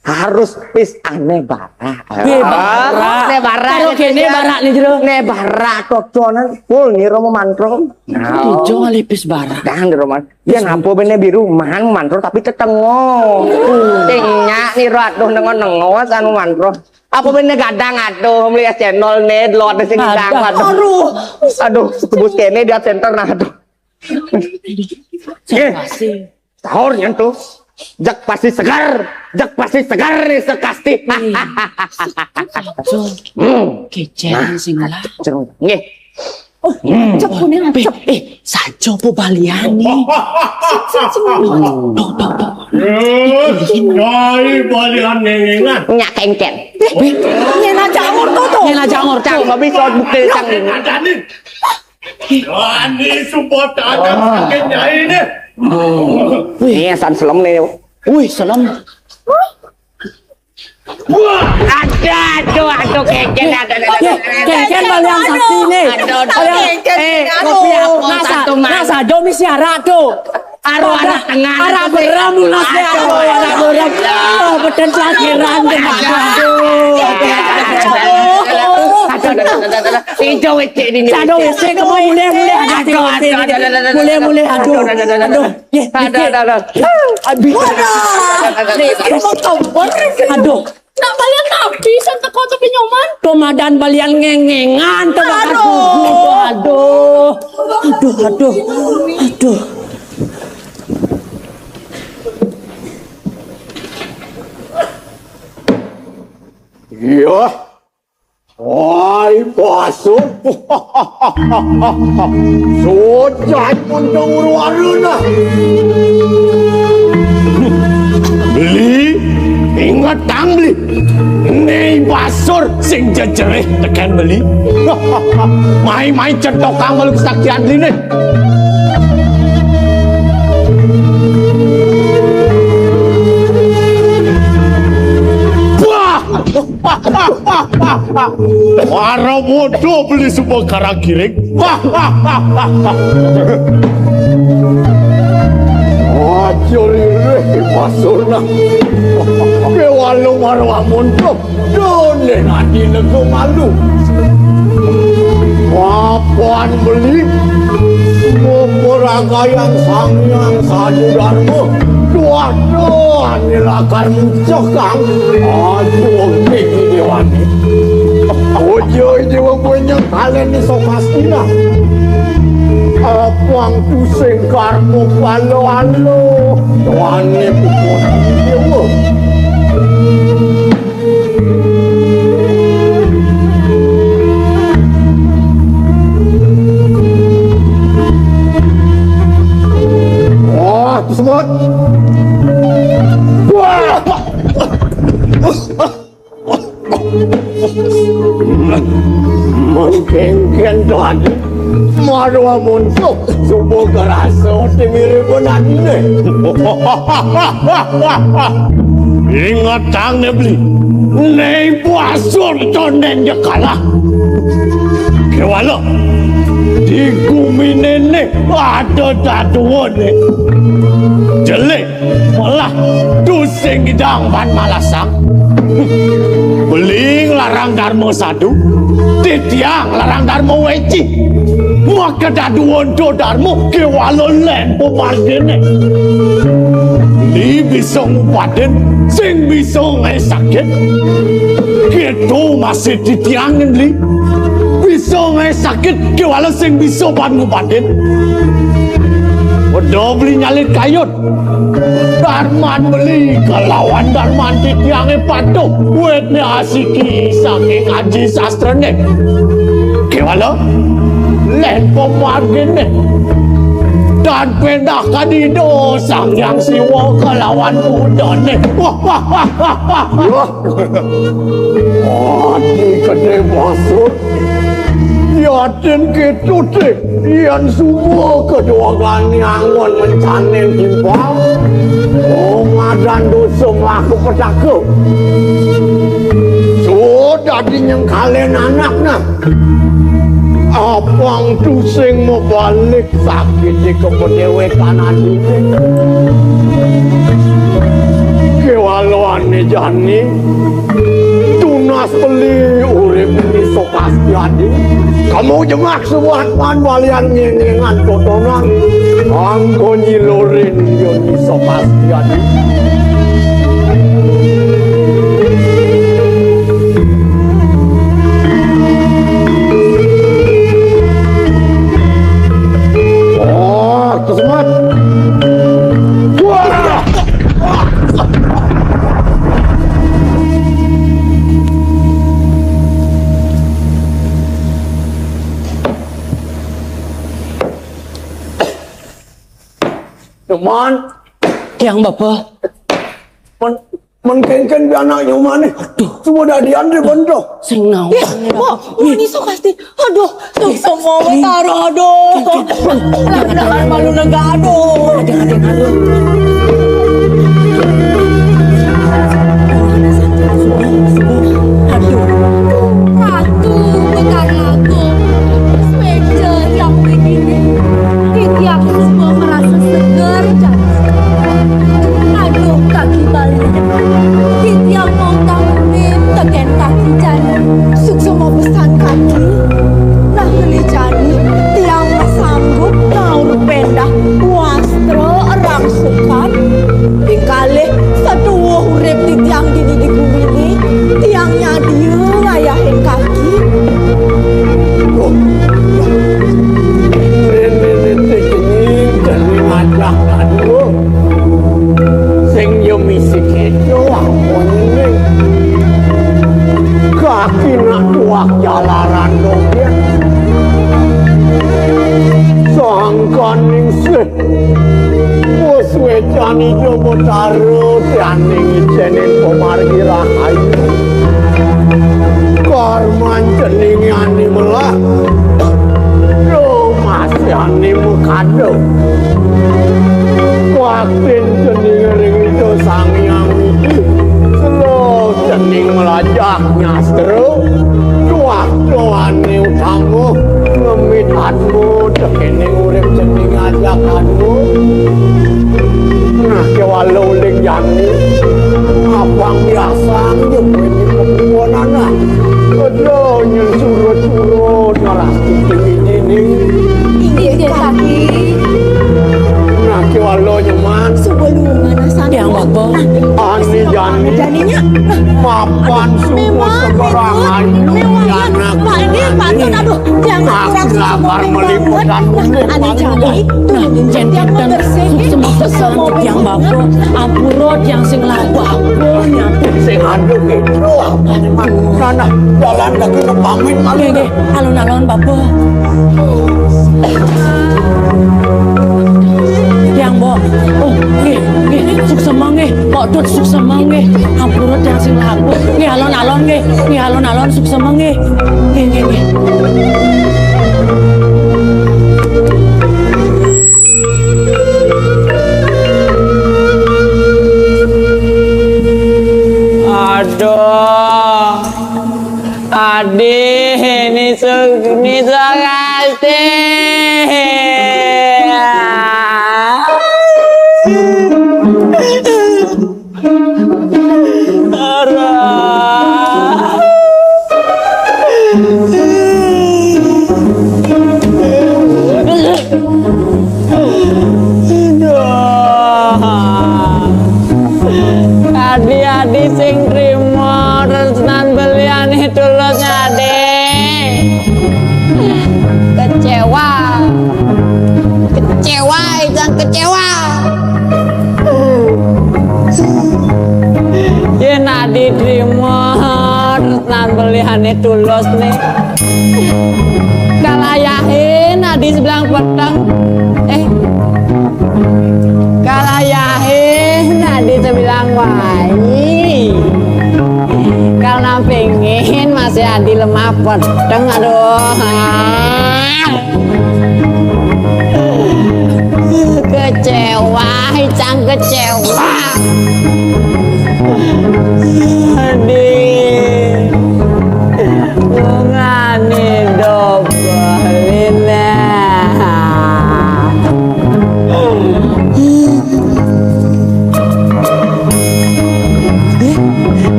harus pis ane barak. Be barak. Ane barak. Karo kene barak nih, Jero. Ne barak koconan full nih Romo Mantro. Ijo ngalih pis barak. Dan di Roman. Yen apa bene biru man Mantro tapi tetengo. Sing nyak nih ro aduh nengo-nengo anu Mantro. Apa bene gadang aduh melihat channel nih delok sing gang aduh. Aduh, sebus kene dia center nah aduh. Nggih. Sahur nyentuh. Jak pasti segar, jak pasti segar nih sekasti. Aduh, kecen sing lah. Nggih. Oh, cepune eh, eh, saja apa baliane? Dok, dok, dok. Nyai balian ngengengan. Nyak kengken. Yen aja ngurtu to. Yen aja ngurtu. Cang, babi kau bukti cang. Wani sumpah datang sakit nyai ini. Wih, san selem nih. Wih, selem. Wah, ada, aduh, aduh, keken, ada, ada, ada. Keken balian sakti nih. Aduh, aduh, keken. Eh, kopi apa? Nasa, nasa, do misi arak tuh. Aduh, anak tengah. Arak berem, lunas ya, aduh, arak berem. Oh, beden pelajaran. Aduh, aduh, aduh, aduh. Ijo wecek ini. Aduh, wecek, kamu mulai, mulai. Aduh, aduh, aduh, aduh. Mulai, mulai, aduh. Aduh, aduh, aduh. Aduh, aduh, aduh. Aduh. Aduh. Nak balian tapi sing teko tapi nyoman. Komadan balian ngengengan to bakal gugu. Aduh. Aduh, aduh. Aduh. Iya. Wai, Basur. Sojat pun tunggu warna. Beli, ingat tang beli. Nei Basur sing jejerih teken beli. Mai-mai cetok kang malu kesaktian beli nih. Wah! Para bodoh beli semua karang kiring. Aja ririh Mas Surna. Kewalo marwah montok. Done ati lega malu. Papan beli. Mupuragayang sangyang sadu dharma. Duaduh, ane lakar mucekang. Aduh, iki dewane. Ojo dewa punya kalen iso pastina. Apang tusing karma palo-alo. Wane pupun dewa. Wah, semut. Wah. Mengkengken tadi. Marwa montok. Subuh kerasa. Timiri pun adine. Ingat tang nebli. Nei Basur tonden jekalah. Kewala. Di gumine ne ada datuane. Jelek. Malah tusing idang ban malasang. Beling larang dharma sadu, titiang larang dharma weci. Maka dadu wonto dharma kewala len pemargene. Li bisa ngupaden, sing bisa ngae sakit. Keto masih titiang li. Bisa ngae sakit kewala sing bisa ban ngupaden. Wedo beli nyalit kayut. Darman beli kelawan darman titiange patuh. Wetne asiki saking aji sastrene. Kewala len pemargene. Dan pendak kadida Sang Hyang Siwa kalawan budané. Wah, wah, wah, wah, wah, wah. Ati gedé maksud. Yatin kéto, Dik, yén suba kaduagané anggon mencanin timpal, oh, ngadan dosa mlaku petaka. Sudah dadi nyengkalin anakné. Apang tusing mabalik sakité kapadéwékan atiné. Kéwalané jani tunas beli urip Ni Sokastiyadi. Kamu jemak suwat pan walian ngéngéngan totonan. Anggo nyilurin ya Ni Sokastiyadi. Oh, kesemat. Wah! Teman, Tiang bapa. Men, men kéngkén pianak Nyoman né. Aduh. Suba dadian di bento. Sing naon? Ya, Mbok, Ni Sokasti. Aduh, tuh semua betara, aduh. Jalan malu negara, aduh. Aduh, Ratu Betara Agung. Suéca yang begini. Titiang semua merasa segar dan Aduh, kaki bali. Titiang mau tanggung tekén kaki jani. Suksma pesan kaki. Nah, beli jani, tiang sanggup ngaur pendah wastra rangsukan. Ping kalih setuwuh urip titiang dini di guminé, tiang nyadia ngayahin kaki. Oh, réné-réné jeneng jani wajah aduh. Sing ya misi kéto ampun ning. Kaki nak tuak jalaran dong ya. Sangkaning sih. Wis wécan ijo betara tianing ijénin pamargi rahayu. Karman jenengé ané melah. Yo masih ané mekada. Waktin jenengé ring Ida Sang Hyang Widi. Selo jeneng melajah nyastra. Duakdané utama ngemitan Tekéning urip jeneng ajak anu. Nah, kéwala uling jani. Abang biasang jebul di pekubunan, ah. Ada nyén surut-surut ngeras titik ini ning. Inggih, Kaki. Nah, kéwala Nyoman. Suba luungan asana. Tiang bapa. Ané jani. Janinya. Mapan suba sebarang ayu. Anak. Pak, ini patut, aduh. Jangan kurang lapar meliputan. Nah, ane jani, nah, jen kinten suksma pesan tiang bapa, ampura tiang sing laba apa nyampe. Sing anu gitu. Nah, nah, jalan kaki pamit malu. Nggih, nggih, alon-alon bapa. Tiang, Mbok. Oh, nggih, nggih, suksma nggih. Mbok Dut suksma nggih. Ampura tiang sing laba. Nggih, alon-alon nggih. Nggih, alon-alon suksma nggih. Nggih, nggih, nggih. Aduh. Adi, ini su-, ini Sokasti. Adi-adi sing trima tresnan beliané tulus, Adi. Kecewa. Kecewa, Ican, kecewa. Yén adi trima tresnan beliané tulus né. Kalayahin Adi sebilang peteng. Eh. Kalayahin Adi sebilang wai. Karena pengen masih Adi lemah peteng, aduh. Kecewa, Icang kecewa. Adi. Bungani dobel ini.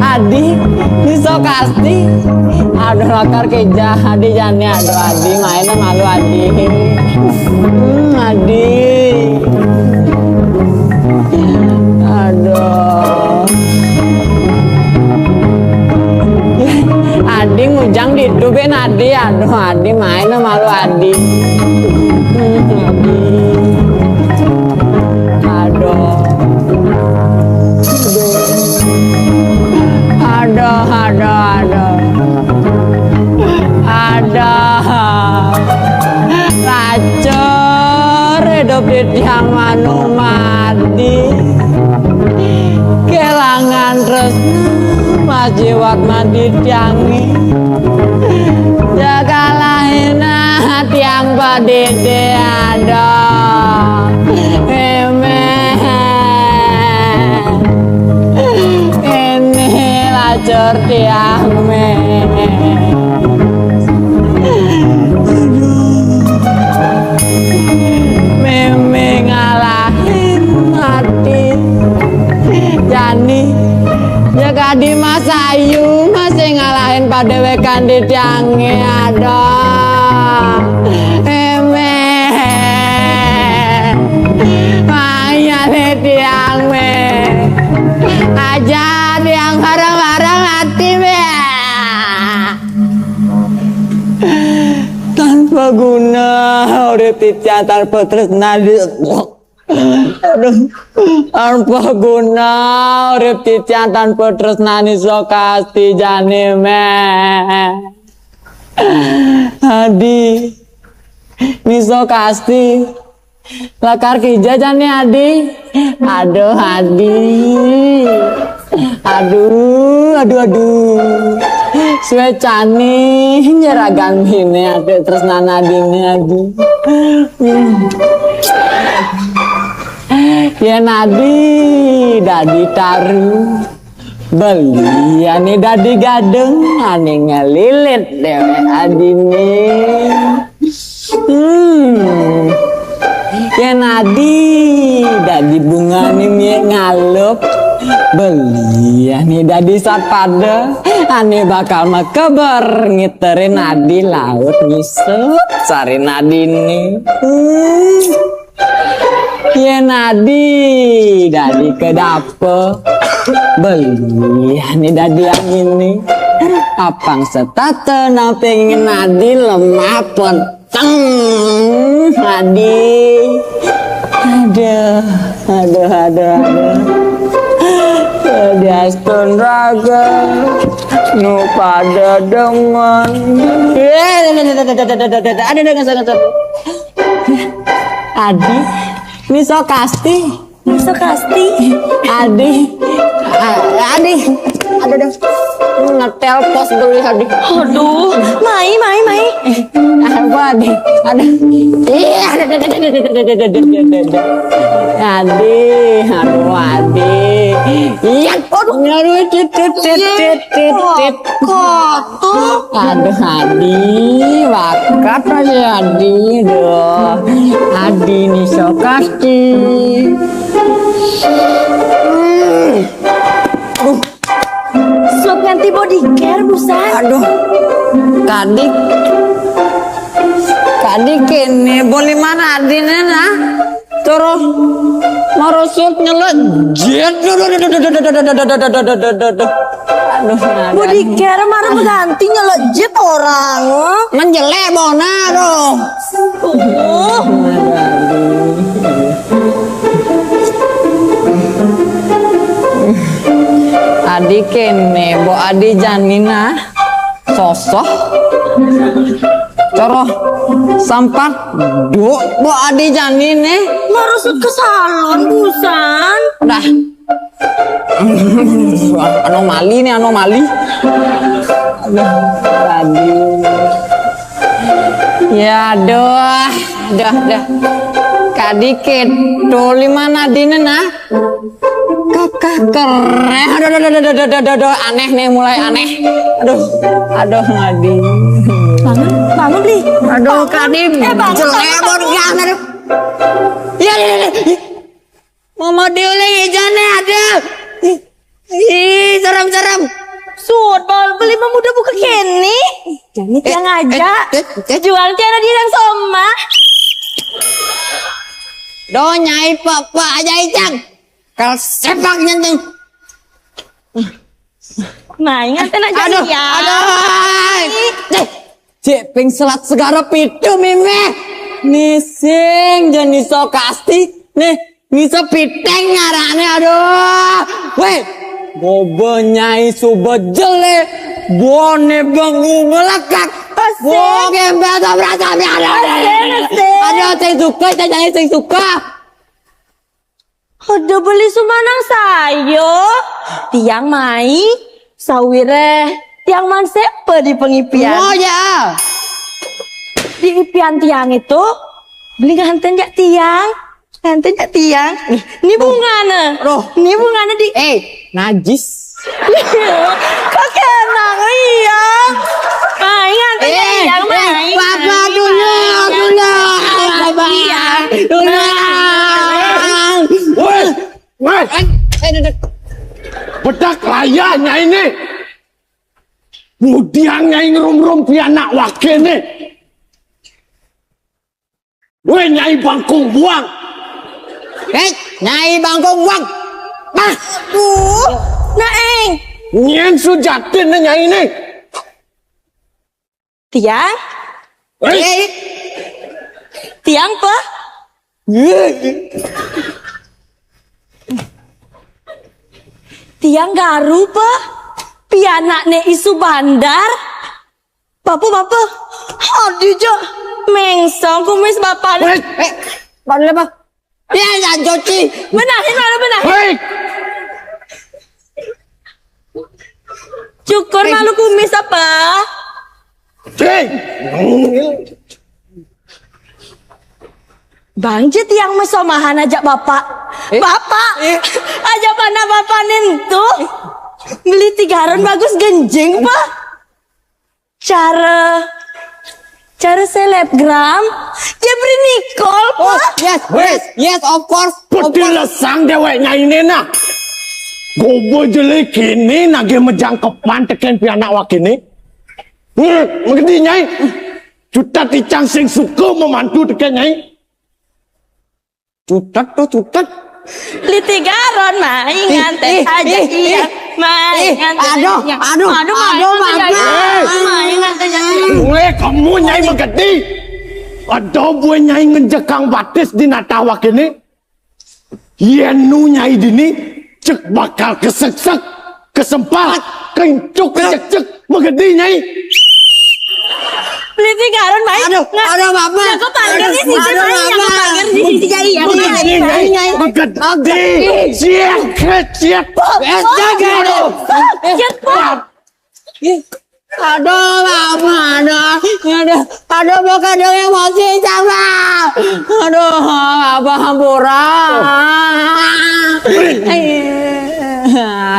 Adi, Miso Kasti. Aduh, lakar kija, Adi jani, aduh, Adi, main malu, Adi. Hmm, Adi. Aduh. Adi ngujang di itu, ben, Adi. Aduh, Adi, main malu, Adi. Hmm, Adi. Aduh. Aduh, aduh, aduh. Aduh. Lacur hidup di tiang manu mati. Kelangan terus masih wat mati tiangi. Jagalahin tiang padede, aduh. Emeh. Ini lacur tiang, meh. Aduh. Meme ngalahin Adi. Jani, jaka di Mas Ayu masih ngalahin padewekan di tiange, aduh. Emeh. Maya di tiang, meh. Aja tiang bareng-bareng Adi, meh. Tanpa guna urip titiang tanpa tresna di, aduh, tanpa guna urip titiang tanpa tresna Miso Kasti jani, meh. Adi, Miso Kasti. Lakar kija jani, Adi. Aduh, Adi. Aduh, aduh, aduh. Suwe cani nyeragan bine ade tresnana dine, Adi. Hmm. Yen Adi dadi taru. Beli ane dadi gadeng, ane ngelilit dewek adine. Hmm. Yen Adi dadi bungane mie ngalep, beli ane dadi satpada, ane bakal mekeber ngiterin Adi laut ngisep sari nadine. Hmm. Yen Adi dadi kedap Pe, beli ane dadi angine. Apang setata nang pengen Adi lemah peteng. Adi. Aduh, aduh, aduh, aduh. Diastun raga nu pada dengan. Ada dengan sangat. Adi, Miso Kasti. Miso Kasti. Adi. A-, Adi. Aduh, aduh. Ngetel pos beli, Adi. Aduh, mai, mai, mai. Apa, Adi? Aduh. Iya, aduh, aduh, aduh. Adi, aduh, Adi. Iya, aduh. Aduh, tit, tit, tit, tit, tit, tit. Kotor. Aduh, Adi, bakat aja, Adi. Aduh, Adi, Miso Kasti. Hmm. Aduh. Sup nganti body care, busan. Aduh. Kadi, kadi kene, boleh mana Adine, nah? Terus merusut nyelejit. Aduh, body care marah mengganti nyelejit orang. Menjelek bona tuh. Uh. Adi kene, bo Adi janina. Sosoh. Cara sampak duk, Bu Adi jani nih. Marusut ke salon, busan. Dah. Anomali nih, anomali. Aduh, aduh. Ya, aduh. Aduh, aduh. Kadikit. Tuh, lima nadine, nah. Kakak keren. Aduh, aduh, aduh, aduh, aduh, aduh, aduh, aneh nih, mulai aneh. Aduh, aduh, ngadi. Bangun, bangun, Bli. Aduh, Kadi. Eh, bangun, jelek bangun, bangun. Aduh. Ya, ya, ya, ya. Mama Dewi lagi jane ada. Ih, serem-serem. Sud, bal beli mah udah buka kene. Jadi eh, tiang aja. Eh, eh, eh. Jual tiang di yang soma. Doh, Nyai, papa aja, Icang. Kalau sepak nyentuh. Nah, ingat aja. Aduh, ya. Aduh. Cek ping selat segara pitu mimih. Nising jan iso kasti. Nih, iso piteng ngarane, aduh. Weh, bobe nyai suba jele. Bone bengu melekat. Asik. Boge bata berasa, aduh, aduh, aduh. Asik, asik. Aduh, sing suka, jangan sing suka. Ada beli sumanang sayo. Tiang mai sawire tiang mansepe di pengipian. Oh ya. Di ipian tiang itu beli nganten jak tiang. Nganten jak tiang. Ini bungana. Roh. Ini bungana di eh, najis. Kok kenang iya? Main nganten eh, tiang eh, main. Papa dulu, dulu. Papa. Iya. Dulu. Woi, woi. Eh, eh, duduk. Bedak layanya ini. Mudian nyai ngerum-rum pianak wake nih. Weh, Nyai Bangkung Buang. Eh, Nyai Bangkung Buang. Ah, aduh, Naeng. Nyen sujatin nih Nyai nih. Tiang? Eh. Eh. Tiang apa? Eh. Tiang garu apa? Pianakne isu bandar? Bapak, bapak. Aduh, Jo. Mengsong kumis bapak. Eh, eh. Baru apa? Ya, ya, cuci. Benahin, malu benahin. Hei. Cukur malu kumis apa? Hei. Bang, je tiang mesomahan aja bapak. Eh? Bapak. Eh? Aja panah bapak nintu. Beli tigaran bagus genjing, Pak. Cara, cara selebgram, Jeffrey Nicole, oh, Pak. Yes, yes, yes, of course, of course. Peti lesang deweknya ini nah. Gobo jelek ini nage mejangkepan teken pianak wak ini. Hmm, mengerti nyai. Cutat icang sing suka memantu teken nyai. Cutet tuh, cutet. Litigaron mah ingan teh aja iya. Mah ingan teh aduh, aduh, aduh, aduh, mama. Mah ingan teh. Mulai kamu nyai menggedi. Ada buah nyai ngejekang batis di natawak ini. Yen nu nyai dini cek bakal keseksek, kesempat, kencuk, kecekcek, megedi nyai. Peliti garon mai. Aduh, aduh, Bapak. Jago pagar nih, sih, aduh, Bapak. Jago pagar nih, sih, Nyai. Megedi nyai. Megedi. Siap, siap. Aduh. Aduh, Bapak, aduh, aduh, aduh, bukan dong emosi sama. Aduh, apa hampura.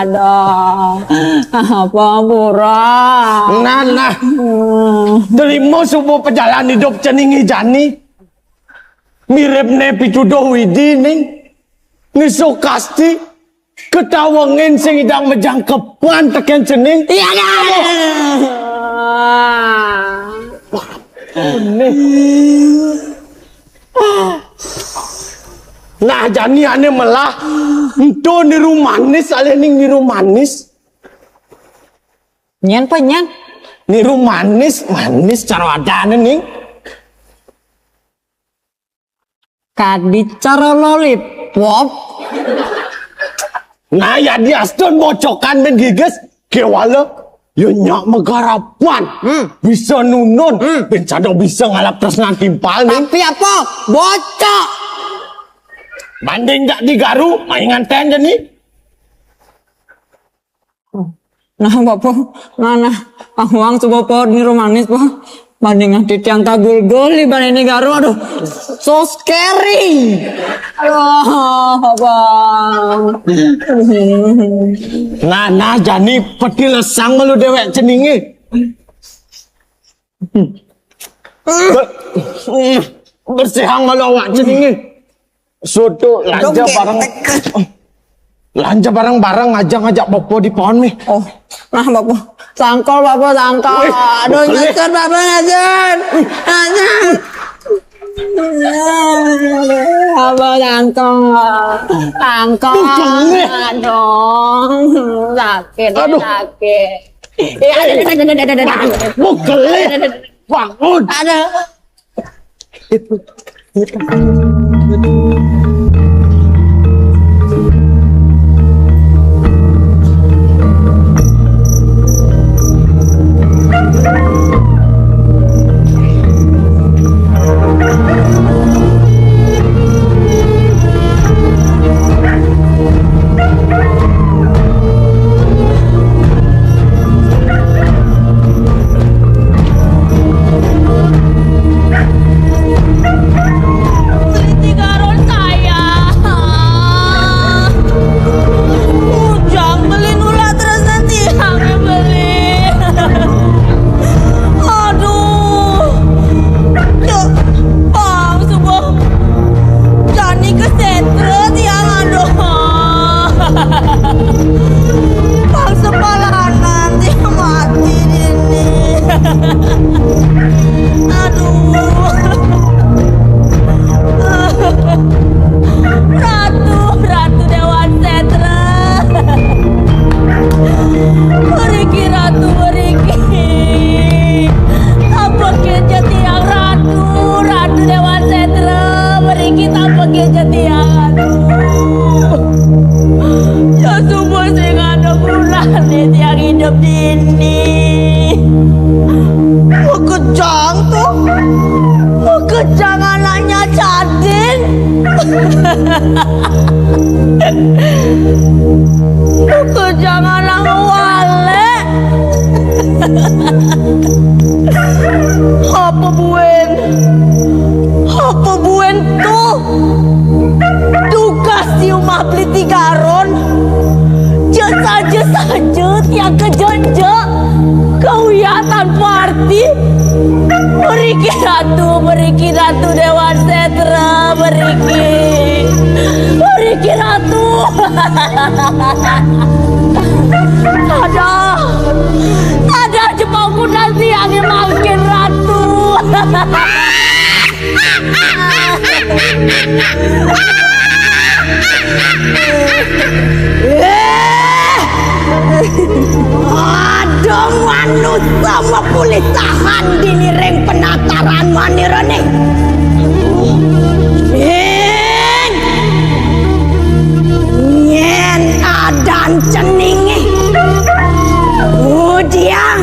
Aduh, apa hampura. Nah, nah. Terima semua perjalanan hidup ceningi jani. Mirip ne pituduh widi ning. Ngisuk kasti. Ketawengin sing idang mejangkepan teken cening. Iya dah. Nah, jani ane melah. Ento niru manis, alih ning niru manis. Nyen apa nyen? Niru manis, manis cara adane ning. Kadi cara lollipop. Nah, ya diastun bocokan ben giges kewala. Ya nyak megarapan. Hmm. Bisa nunun. Hmm. Bencana bisa ngalap tresnan timpal nih. Tapi apa? Bocok. Banding jak digaru, main nganten je nih. Nah, Bapak, nah, nah, awang coba Pak niru manis, Pak. Bandingan titiang kagulgul, iban ini garu, aduh, so scary. Aduh, Abang. Nah, nah, jani peti lesang malu dewek ceninge. Ber-, bersihang malu awak ceninge. Soto lanja bareng. Lanja bareng-bareng aja ngajak Bapak di pohon nih. Oh, nah Bapak. Sangkol Bapak, sangkol. Wih, aduh, bekel. Nyasar Bapak, nyasar. Nyasar. Bapak sangkol. Sangkol. Bekel nih. Aduh, sakit, aduh. Sakit. Ya, aduh, aduh, aduh, aduh, aduh. Bekel nih. Bangun. Aduh. Beli tiga ron saya. Ujang beli nula terus nanti kami beli. Aduh. Cuk, Bang, subuh. Jani ke setre tiang, aduh. Bang sepalanan tiang mati dini. Aduh. Ratu, Ratu Dewan Setra. Beriki, Ratu, beriki. Tampek je tiang, Ratu, Ratu Dewan Setra. Beriki tampek je tiang, aduh. Ya subuh sing ada bulan nih tiang hidup dini. Makejang tuh. Makejang anaknya Cadin. Makejang anak wale. Apa buen? Apa buen tuh? Tugas di rumah beli tiga ron. Je saja-saja tiang kejeje. Kau ya tanpa arti. Beriki Ratu, beriki Ratu Dewan Setra, beriki. Beriki Ratu. Ada. Ada jepangku dan tiangnya makin Ratu. Eh! Ada manusia mapulisahan dini ring penataran manira nih. Ning! Nyén adan ceninge. Ngudiang.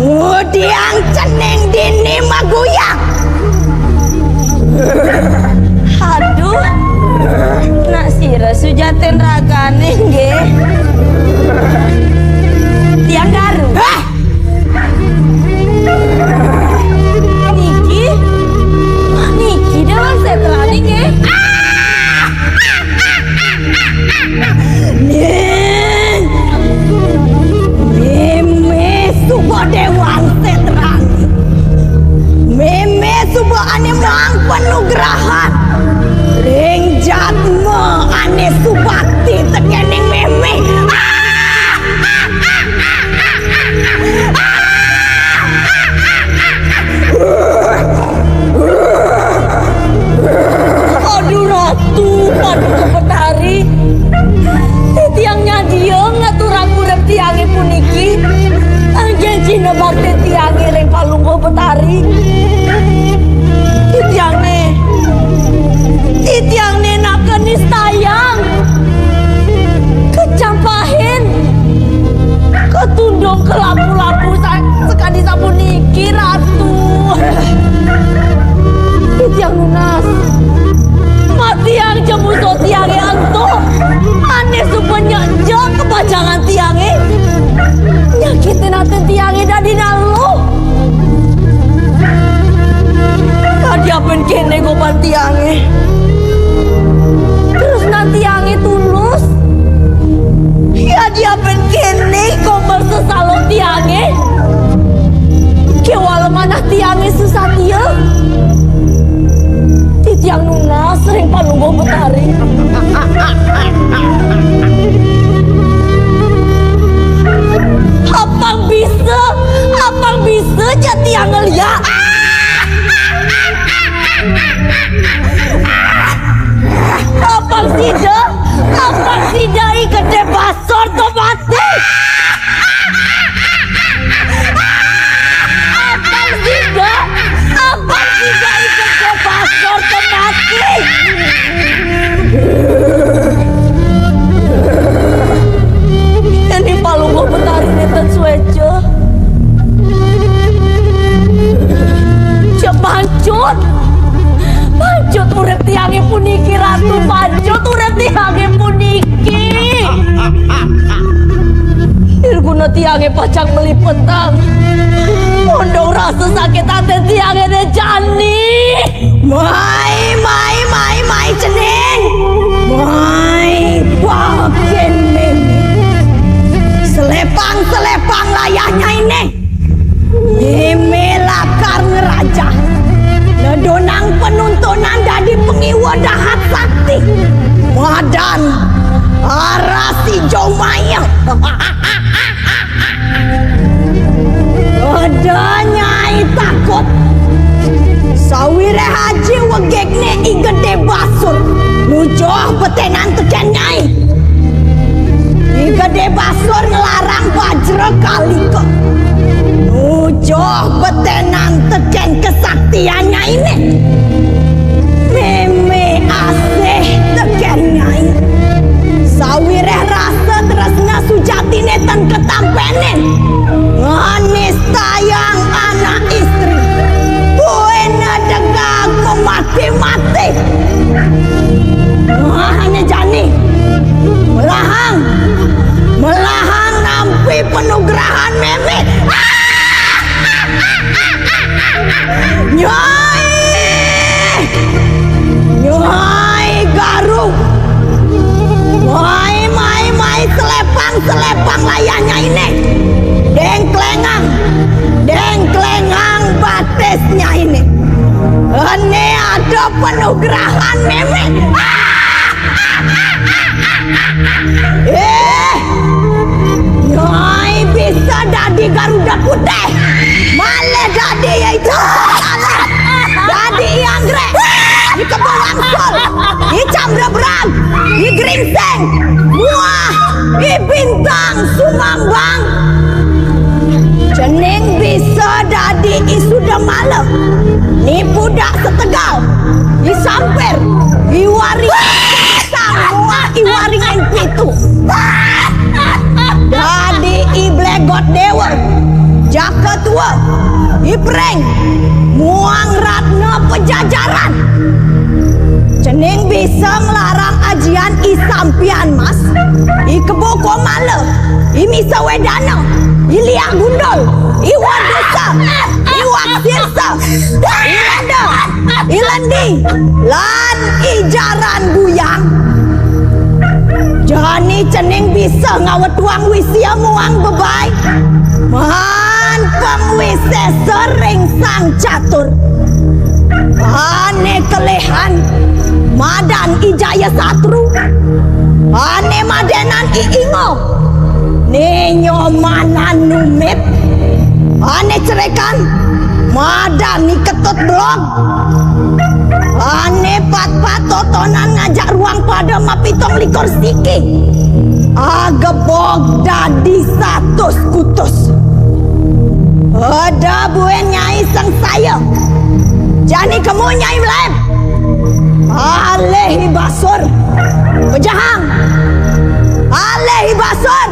Ngudiang cening dini maguyang. Aduh, nak sira sujatin ragane nggih. Tiang garu. Hah? Niki, niki Dewan Setra niki. Ning, meme suba Dewan Setra. Meme suba ane maang panugrahan ring jadma ane subakti tekening meme. Ah! Aduh, Ratu Paduka Betari. Titiang nyadia ngaturang urip tiange puniki. Anggén jinebakti tiange ring Palungguh Betari. Titiange, titiange naka nistayang, kacampahin, katunda Kelapu-lapu sa-, sakadi sapuniki, Ratu. Titiang nunas. Matiang jemuso tiange ento. Ane suba nyekjek kapajangan tiange. Nyakitin atin tiange dadi naluh. Kadi apen kene goban tiange. Tresnan tiange tulus. Kadi apen kene goban sesalo tiange. Kewala manah tiange susatia. Titiang nunas ring Palungguh Betari. Apang bisa, apang bisa ja tiang ngeliak. Apang sida, apang sida I Gede Basor to mati. Apang sida, apang sida I Gede Basor to mati. Yen I Palungguh Betari nenten sueca. Cek pancut. Pancut urip tiange puniki, Ratu. Pancut urip tiange puniki. Irguna tiange pacang mlipetang. Mondong rasa sakit ati tiange ne jani. Mai, mai, mai, mai, cening. Mai, bakin meme. Selepang, selepang layah nyainé. Meme lakar ngrajah. Nedonang penuntunan dadi pangiwa dahat sakti. Madan Aras Ijo Maya. Ada Nyai takut. Sawiréh aji wegigné I Gedé Basur nujuh beténan tekén Nyai. I Gedé Basur nglarang Bajra Kalika nujuh beténan tekén kesaktian Nyainé. Mémé asih tekén Nyai. Sawiréh rasa tresna sujatiné ten katampénin. Nganistayang anak istri. Buina degag pemati-mati. Wah, ané jani. Melahang. Melahang nampi panugrahan mémé. Ah! Nyai! Nyai Garu! Mai, mai, mai, selepang, selepang layah Nyainé. Déngkléngang, déngkléngang batis Nyainé. Ené ada panugrahan mémé. Ah! Eh, Nyai bisa dadi Garuda Putih, malih dadi yaitu dadi I Anggrek, I Kebo Wangsul, I Candra Brag, I Gringsing, muah I Bintang Sumambang. Cening bisa dadi I Sudamala, Ni Pudak Setegal, I Sampir, I Waring Sang, muah I Waringin Pitu. Dadi I Blegot Déwa, Jaka Tua, I Pring, muang Ratna Pajajaran. Cening bisa nglarang ajian I Sampian Mas, I Kebo Komala, I Misa Wedana, I Liak Gundul, I Wadusa, I Waksirsa, I Lenda, I Lendi, lan I Jaran Buyang. Jani cening bisa ngawetuang wisia muang bebai. Man pangwisesa ring sang catur. Ané kelihan madan I Jaya Satru. Ané madenan I Ingo. Né nyomanan numit. Ané cerekan madan I Ketut Blog. Ané patpat totonan ngajak ruang pada mapitung likur siki. Agebog dadi satus kutus. Ada buin Nyai sangsaya. Jani kemu Nyai melaib. Alih I Basur. Pejahang. Alih I Basur.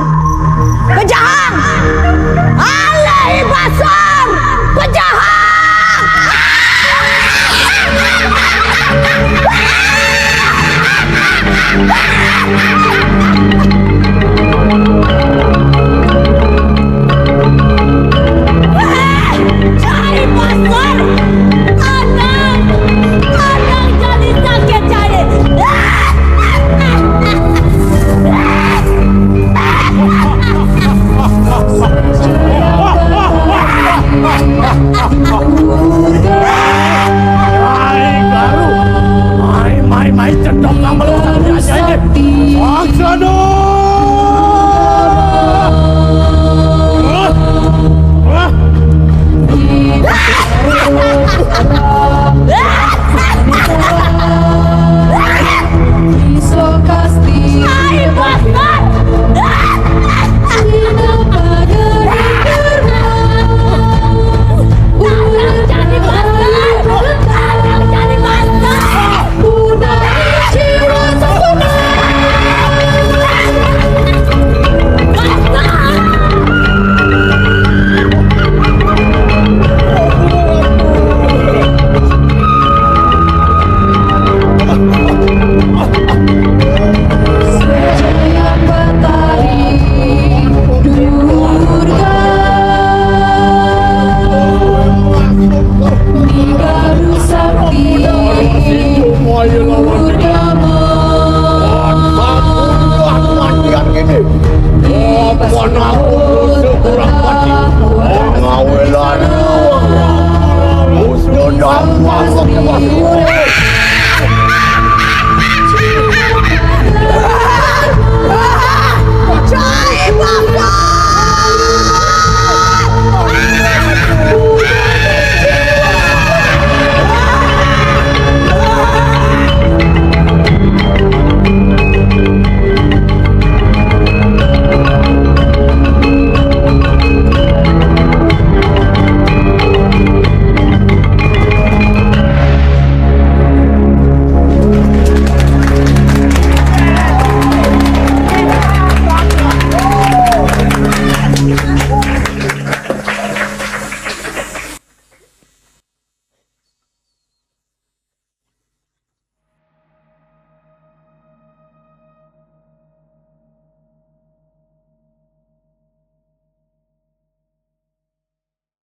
Pejahang. Dasar penjahat! Cari pasar! Anak! Anak jadi sakit cari!